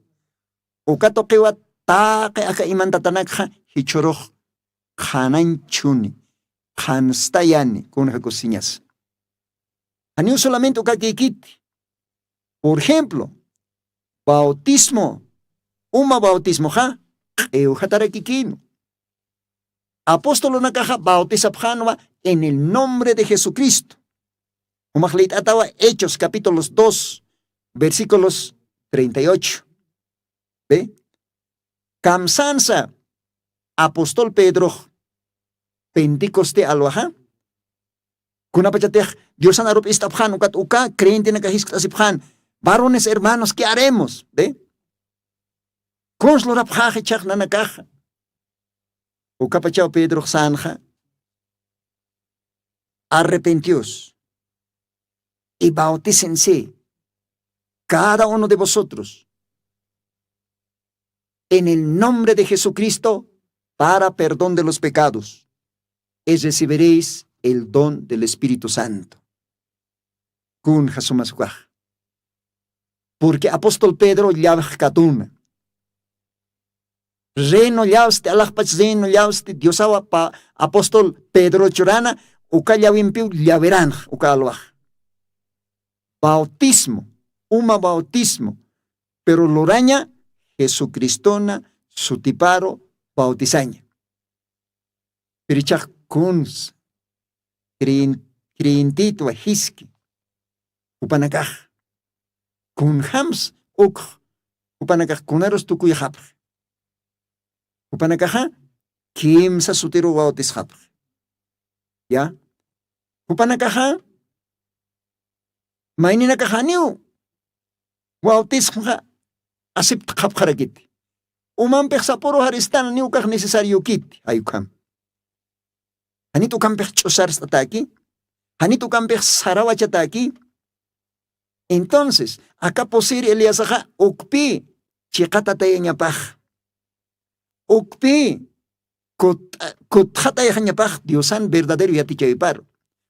Uka tuqiwa taqi aka imantatanakxa jichhurux qhananchuni, qhanstayani kunja kusiñasa. Janiw solamente ukakikiti. Por ejemplo, bautismo, uma bautismoxa q'iwjatarakikinu. Apostolunakaxa bautisapxanwa en el nombre de jesucristo. Jumax lït'atawa hechos capítulos dos versículos treinta y ocho. Be, kamsansa apostol pedrox pentecoste alwaxa kunapachatix diosan arup'ist'apxan ukat uka creyentenaka jiskt'asipxan, varones hermanos, qué haremos? Be, kuns lurapxaxa ichhax nanakaxa? Ukapachaw pedrox sänxa arrepentios y bautícense cada uno de vosotros en el nombre de Jesucristo para perdón de los pecados, y recibiréis el don del Espíritu Santo. Kun jasumas ukax. Porque apóstol Pedro llawix katuna. Reino llawsti, alaxpach reino llawsti Diosawa pa apóstol Pedro churana, uka llawimpiw llawiranax uka alwax. Bautismo, uma bautismo, pero luraña Jesucristona sutiparu bautisaña. Pirichax kuns creyen- creyentitwa jiski jupanakax, kunjams ukx jupanakax kunarus tukuyaxapx. Jupanakaxa kimsa sutiru bautisxapx. Ya, jupanakaxa mayninakaxaniw bautisxmxa aceptxapxarakiti. Umampix sapuru jaristan niw kax necesariokiti jayukham. Janit ukampix ch'usarst'ataki, janit ukampix sarawachataki. Entonces aka pusir eliasaxa ukpi chiqatatayañapax, ukpi kutxatayaxañapax diosan verdadero yatichawiparu.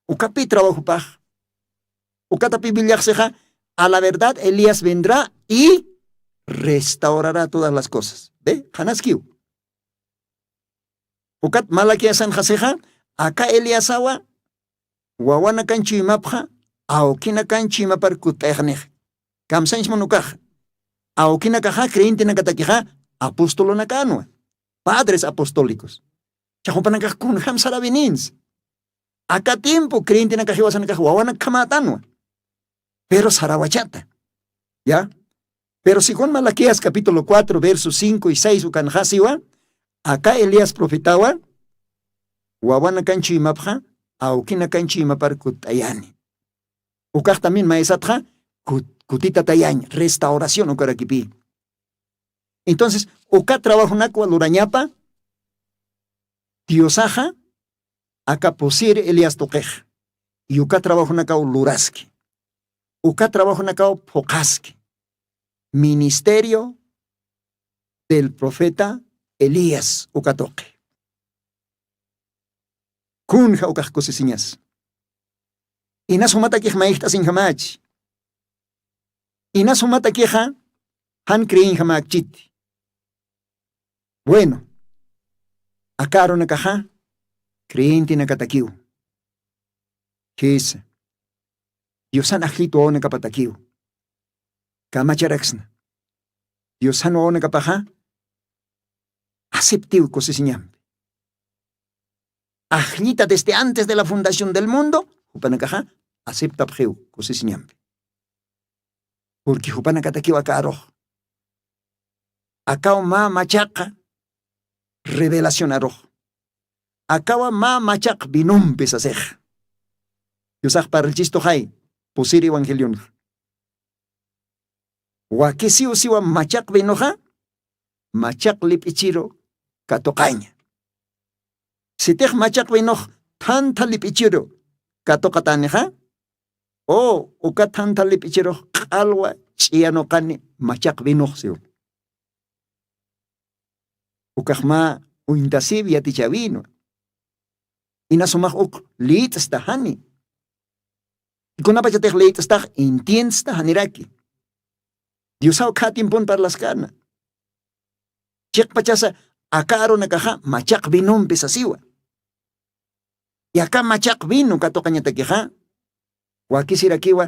Ukapi trabajopax. Ukatapi villaxsixa a la verdad elías vendrá y restaurará todas las cosas. Be janaskiw. Ukat malaquiasan jasixa aka eliasawa wawanakan chuymapxa awkinakan chuymapar kut'ayxnix. Kamsañchman ukaxa awkinakaxa creyentenakatakixa apostolonakanwa, padres apostólicos. Chaxupanakax kunjam sarawininsa aka tiempo creyentenakax iwasanakax wawanakjamätanwa. Pero sarawachata. Ya. Pero según malaquías capítulo cuatro verso cinco y seis ukanxasiwa aka elías profetawa wawanakan chuymapxa awkinakan chuymapar kut'ayani. Ukax también maysatxa kutitatayañ restauración ukarakipi. Entonces uka trabajonakwa lurañapa diosaxa aka pusir elias tuqix. Y uka trabajonakaw luraski. Uka trabajonakaw phuqaski. Ministerio del profeta elías uka tuqi. Kunja ukax kusisiñas. Inas umatakix mayjt'asiñjamachi. Inas umatakixa jan creyenjamäkchiti. Bueno, aka arunakaxa creyentenakatakiw. Jisa, diosan ajllit wawanakapatakiw. Kamacharaksna diosan wawanakapaxa aceptiw kusisiñampi. Ajllita desde antes de la fundación del mundo jupanakaxa aceptapxiw kusisiñampi. Purqui jupanakatakiw aka arux akaw mä machaqa revelación arux. Akawa mä machaq vinompi sasix. Yusax parlchistuxay pusir evangelionxa. Wakisiw siwa machaq vinoxa machaq lip'ichiru katuqaña. Sitix machaq vinox thantha lip'ichiru katuqatanixa, o uka thantha lip'ichirux q'alwa ch'iyanuqani machaq vinox siw. Ukaxma uñtasiw yatichawinwa. Inasumax uk lït'sta jani. Ikunapachatix lït'stax entiendsta janiraki. Diosaw kha tiempon parlaskana. Chiqpachasa aka arunakaxa machaq vinompi sasiwa. Yaka machaq vino katuqañatakixa wakisirakiwa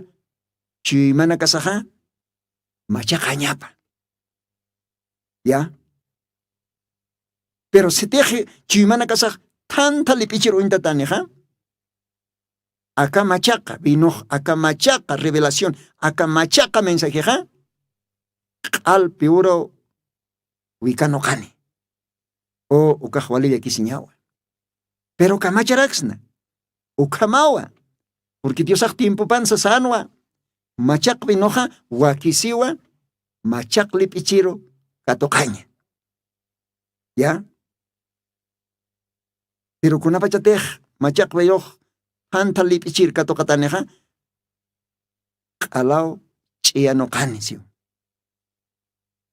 chuymanakasaxa machaqañapa. Ya. Pero sitix chuymanakasax thantha lip'ichir uñtatanixa aka machaqa vinox aka machaqa revelación aka machaqa mensajexa q'al piwuraw wikanuqani. O ukax wali llakisiñawa. Pero kamacharaksna ukhamawa. Purqui diosax tiempopan sasanwa machaq vinoxa wakisiwa machaq lip'ichiru katuqaña. Ya. Pero kunapachatix machaq vinox jantha lip'ichir katuqatanixa q'alaw ch'iyanuqani siw.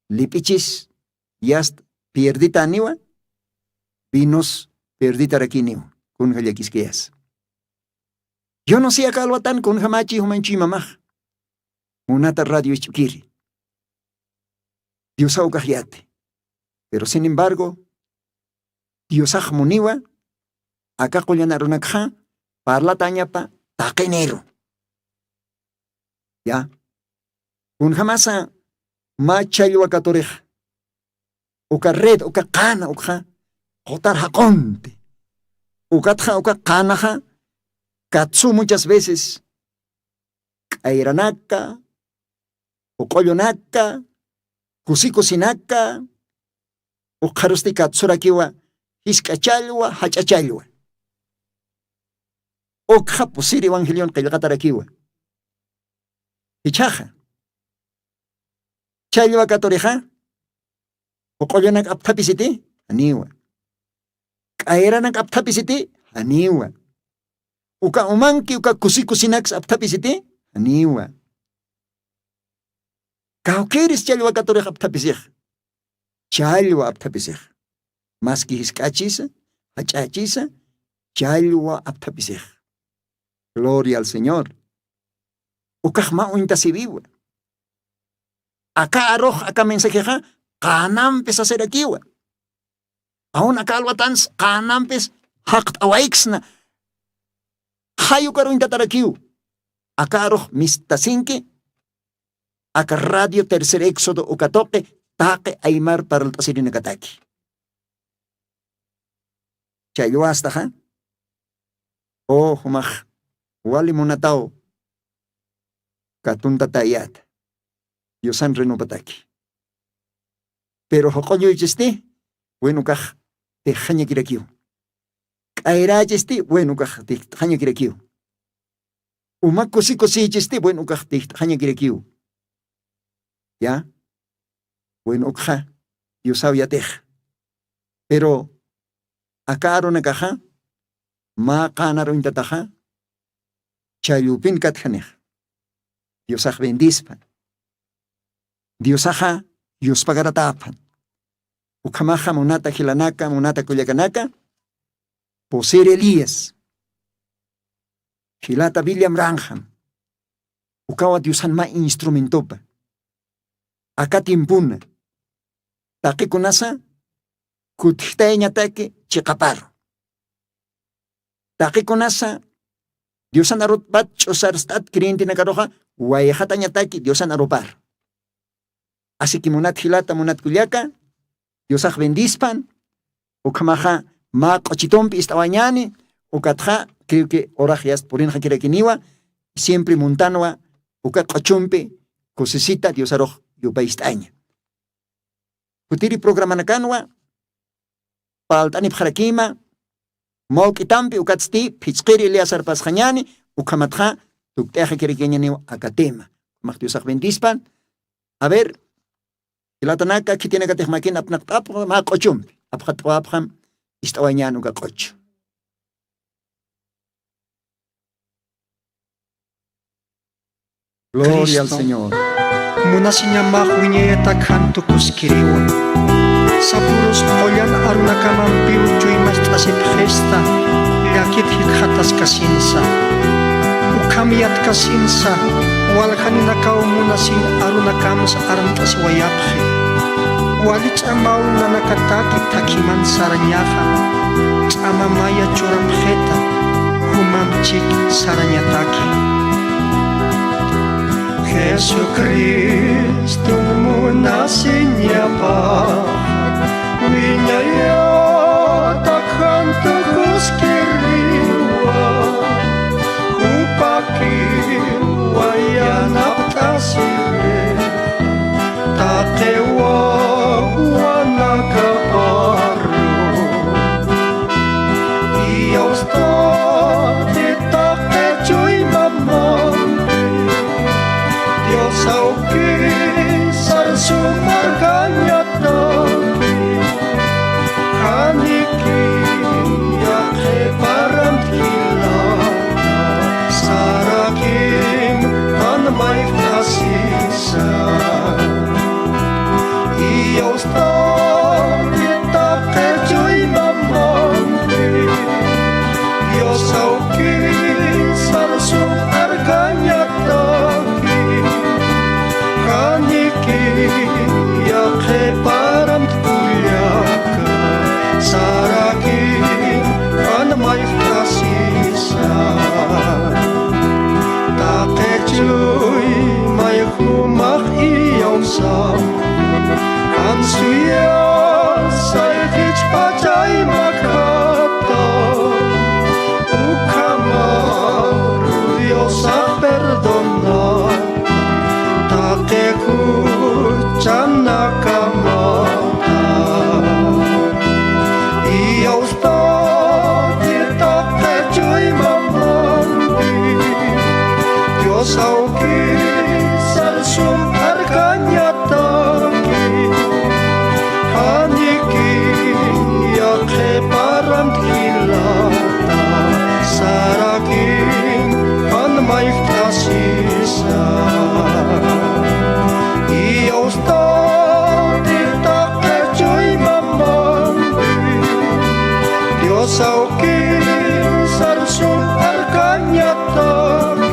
Lip'ichis yast pierditaniwa. Vinos pierditarakiniwa. Kunja llakiskayas. Yo no sé aka alwatan kunjamachi jumanchi mamax munata radio isch'ukiri. Diosa ukaxyati. Pero sin embargo diosax muniwa aka qullan arunakxa parlatañapa taqiniru. Ya. Kunjamasa mä challwa katurix uka red uka qana ukxa qutar jaqunti. Ukatxa uka qanaxa katsu muchas veces k'ayranaka, uq'ullunaka, kusikusinaka, ukxarusti katsurakiwa jisk'a challwa jach'a challwa. Ukxa pusir evangelion qillqatarakiwa. Jichhaxa challwa katurixa uq'ullunak apthapisiti? Janiwa. K'ayranak apthapisiti? Janiwa. Uka umanki uka kusi kusinaks apthapisiti? Janiwa. Kawkiris challwa katurix apthapisix. Challwa apthapisix. Maski jisk'achisa jach'achisa challwa apthapisix. Gloria al señor. Ukaxma uñtasiwiwa. Aka arux aka mensajexa qanampis asirakiwa. Aun aka alwatans qanampis jaqt'awayksna. Jayukaruñtatarakiw. Aka arux mistasinki aka radio tercer éxodo ukatoqi taqi aymar parlt'asirinakataki. Challwastaxa o jumax wali munataw katuntatayata. Diosan renupataki. Pero joq'olluy chisti buen ukax tixjañakirakiw. K'ayra chisti buen ukax tixjañakirakiw. Uma kusi kusi chisti buen ukax tixjañakirakiw. Ya. Buen ukxa diosaw yatix. Pero aka arunakaxa mä qanaruñtataxa challupin katjanix. Diosax bendispan. Diosaxa yuspagarataphan. Ukhamaxa munata jilanaka munata kullakanaka, posir elías, jilata william ranjam, ukawa diosan mä instrumentopa. Aka timpuna taqikunasa kutjtayñataki chiqaparu. Taqikunasa diosan arutpat ch'usarst'at creyentenakaruxa wayxatañataki diosan arupar. Asiki munat jilata munat kullaka, diosax bendispan. Ukhamaxa mä q'uchitumpi ist'awañani. Ukatxa creo que horax yast purinxakirakiniwa. Siempre muntanwa uka q'uchumpi kusisita diosarux yupayist'aña. Kutiri programanakanwa palt'anipxarakima. Mawk'itampi ukatsti phichqiri eliasarpasxañani. Ukhamatxa tukt'axakirakiñaniw akatema. Ukhamax diosax bendispan. A ver, jilatanaka khitinakatix makin apnaqt'apxa mä q'uchumpi apxat'awapxam. Ist'awañan uka q'uchu. Gloria al señor. Munasiñamax wiñayatak jantukuskiriwa. Sapurus qullan arunakamampiw chuymast'asipxista llakit jikxataskasinsa. Ukham yatkasinsa waljaninakaw munasiñ arunakamsa armt'asiwayapxi. Wali ch'amaw nanakataki thakhiman sarañaxa. Ch'amamaya churapxita jumamchik sarañataki. Jesucristo munasiñapa wiñayata jantukuskiriwa. Jupakiwa yanapt'asiri. Taqiwa wanakaparu. Iyawstati taqi chuymamampi. Diosawki sarsumarkañataki. Janikiya qhiparamtkilata sarakim jan mayjt'asisa. Iyawstati Nakamata. Iyawstati taqi chuymamampi, Dios awki sarsum arkañataki, janiki yaqhiparam jilata, sarakim jan mayjt'asisa. Iyawstati taqi chuymamampi, Dios awki sarsum arkañataki,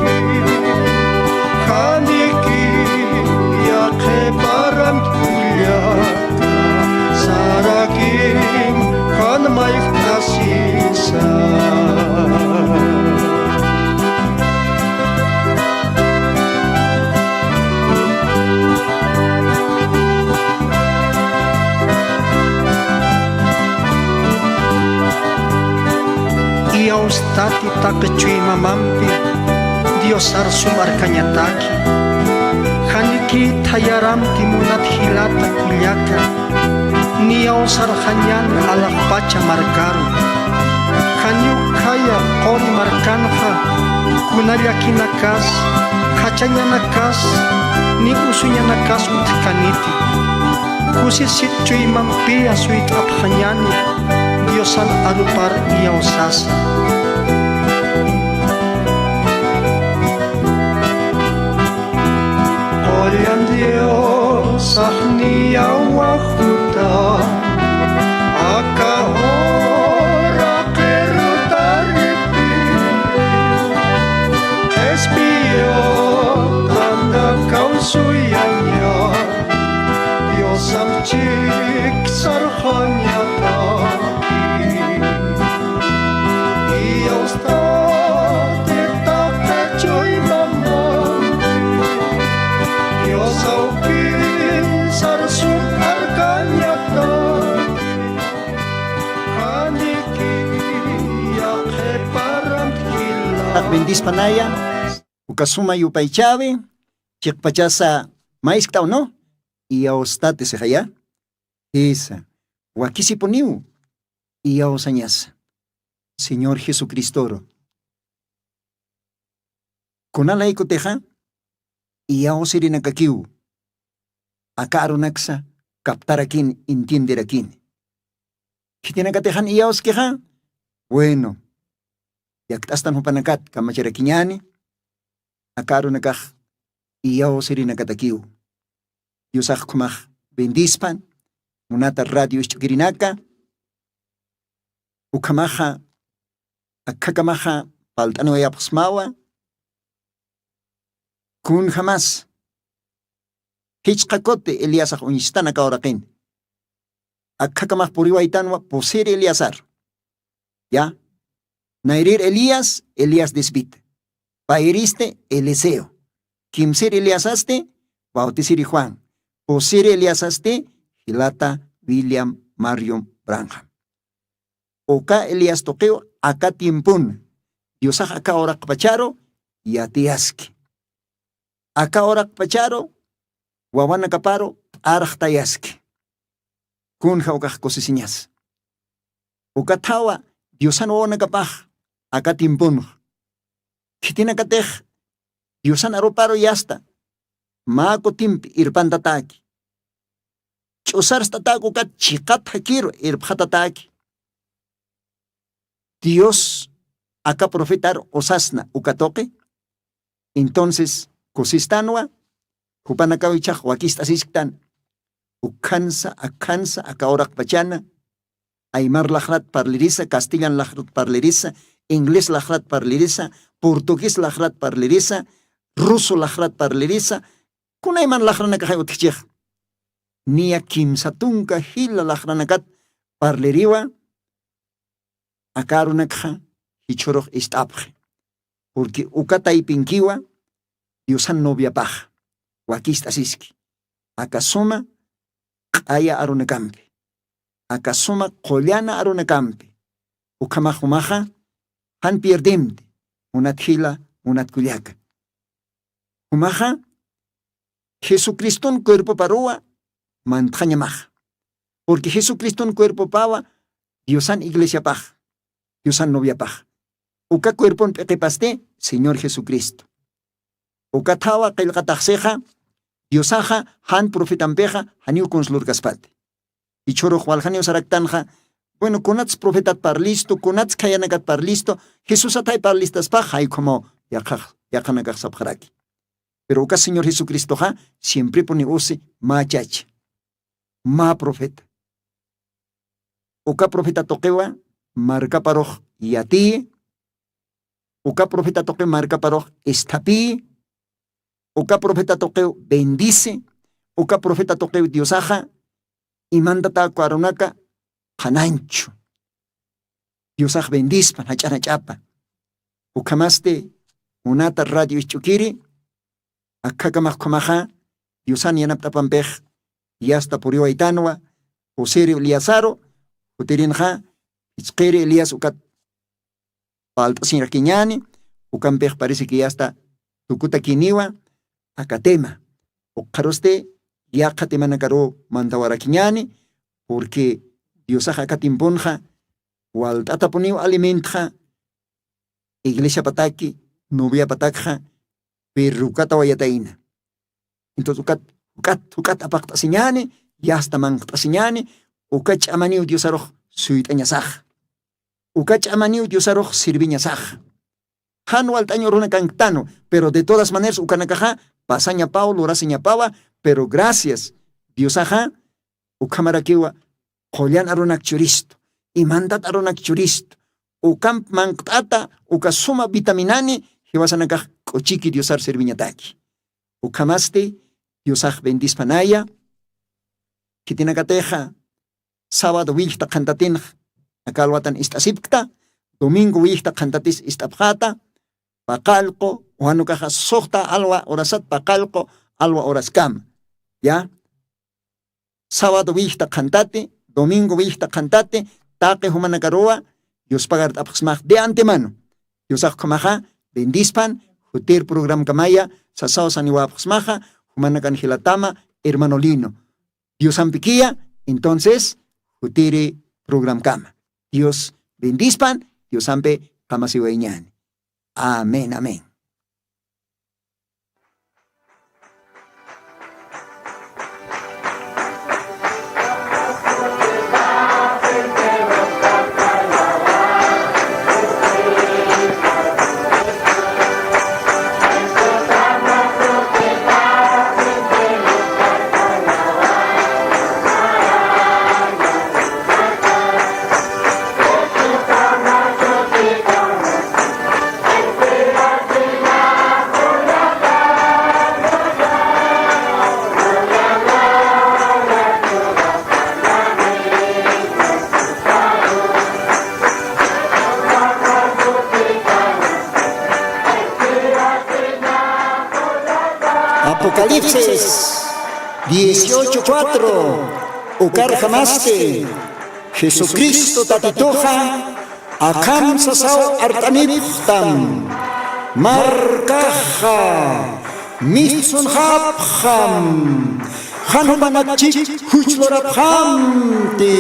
janiki yaqhiparam kullaka, sarakim jan mayjt'asisa. Iyawstati taqi chuymamampi, Dios sarsum arkañataki, janiki thayaramti munat jilata kullaka, niyawsarxañäni alaxpacha markaru. Janiw khaya quri markanxa, kuna llakinakas, qhachañanakas, ni usuñanakas utjkaniti. Kusisit chuymampiya suyt'apxañäni, Diosan arupar iyawsasa. Qullan Diosax niyawaxuta, aka uraqir utaripiri, qhispiyuqtana kawsuyaña, Diosam chiksarxañataki. Iyawstati taqi chuymamampi, Dios awki sarsum arkañataki, janiki yaqhiparam jila. Bendispanaya, uka suma yupaychäwi, chiqpachasa mayskt'aw, ¿no? Iyawstati sixaya. Jisa, wakisipuniw iyawsañasa Señor Jesucristoru. Kunalaykutixa iyawsirinakakiw aka arunaksa captarakini, entienderakini. Khitinakatix jan iyawskixa, bueno, yakt'astan jupanakat kamacharakiñäni, aka arunakax iyawsirinakatakiw. Diosax ukhamax bendispan, munata radio isch'ukirinaka, ukhamaxa, akhakamaxa palt'aniwayapxsmawa, kunjamas, jichqa kuti Eliasax uñstan aka uraqin. Akhakamax puriwaytanwa pusir Eliasar. Ya. Nayrir Elías, Elías Desvit. Payristi Eliseo. Kimsir Eliasasti, bautisiri Juan. Pusir Eliasasti, jilata William Marion Branham. Uka Elías tuqiw aka tiempun. Diosax aka uraqpacharu yatiyaski. Aka uraqpacharu wawanakaparu p'arxtayaski. Kunja ukax kusisiñas. Uka thawa Diosan wawanakapax aka tiempunx. Khitinakatix Diosan aruparu yasta mä kutimpi irpantatäki. Ch'usarstatäki ukat chiqat jakiru irpxatatäki. Dios aka profetar usasna uka tuqi. Entonces, kusistanwa, jupanakaw ichhax wakist'asisktan, ukhansa, akhansa, aka uraqpachana, aymar laqrat parlirisa, castellan laqrat parlirisa, inglés laqrat parlirisa, portugués laqrat parlirisa, ruso laqrat parlirisa, kunayman laqranakaxay utjchix. Niya kimsa tunka jila laqranakat parliriwa, aka arunakxa jichhürux ist'apxi. Porque uka taypinkiwa Diosan noviapax wakist'asiski. Aka suma q'aya arunakampi, aka suma qullana arunakampi, ukhamax jumaxa jan pierdimti, munat jila, munat kullaka. Jumaxa Jesucriston cuerpoparuwa mantxañamaxa. Purqui jesucristun cuerpopawa diosan iglesiapaxa, diosan noviapaxa. Uka cuerpon p'iqipasti señor jesucristo. Uka thawa qillqataxsixa diosaxa jan profetampixa janiw kunslurkaspati. Ichhurux waljaniw saraktanxa, bueno, kunats profetat parlistu, kunats khayanakat parlistu, jesusathay parlistaspax jaykhamaw yaqhanakax sapxaraki. Pero uka señor jesucristoxa siemprepuni usi mä chacha, mä profeta. Uka profeta tuqiwa markaparux yatiyi. Uka profeta tuqiw markaparux isthapiyi. Uka profeta tuqiw bendisi. Uka profeta tuqiw diosaxa imantata kwarunaka qhananchu. Diosax bendispan jach'anach'apa. Ukhamasti munata radio isch'ukiri akhakamaxkhamaxa diosan yanapt'apampix yasta puriwaytanwa. Joseri eliasaru jutirinxa ichqiri elias ukat palt'asirakiñani. Ukampix parisiki yasta tukutakiniwa akatema. Ukxarusti yaqha temanakaru mantawarakiñani. Purqui diosax akatimpunxa walt'atapuniw alimentxa iglesiapataki noviapatakxa pirrukatawayatayna. Entonces ukat juk'at juk'at apaqt'asiñani, yasta manqt'asiñani. Uka ch'amaniw diosarux suyt'añasaxa. Uka ch'amaniw diosarux sirviñasaxa. Jan walt'añ urunakanktanwa. Pero de todas maneras ukanakaxa pasañapaw lurasiñapawa. Pero gracias diosaxa ukhamarakiwa qullan arunak churistu, imantat arunak churistu. Ukamp manqt'ata uka suma vitaminani jiwasanakax k'uchiki diosar serviñataki. Ukhamasti diosax bendispanaya. Khitinakatixa sabado willta qhantatinx akalwatan ist'asipkta. Domingo willta qhantatis ist'apxata paqallqu wanukaxa suxta alwa urasat paqallqu alwa uraskama. Ya sabado willta qhantati domingo willta qhantati taqi jumanakaruwa yuspagart'apxsmax de antemano. Yusaxkhamaxa bendispan jutir programkamaya sasaw saniwapxsmaxa jumanakan jilatama hermano lino. Diosampikiya entonces jutiri programkama. Dios bendispan. Diosampi kamasiwayñani. Amén amén. Apocalipsis dieciocho cuatro. Ukarjamasti jesucristo tatituxa akham sasaw art'anipxtam. Markaxa mistsunxapxam. Jan jumanakchik juchlurapxamti.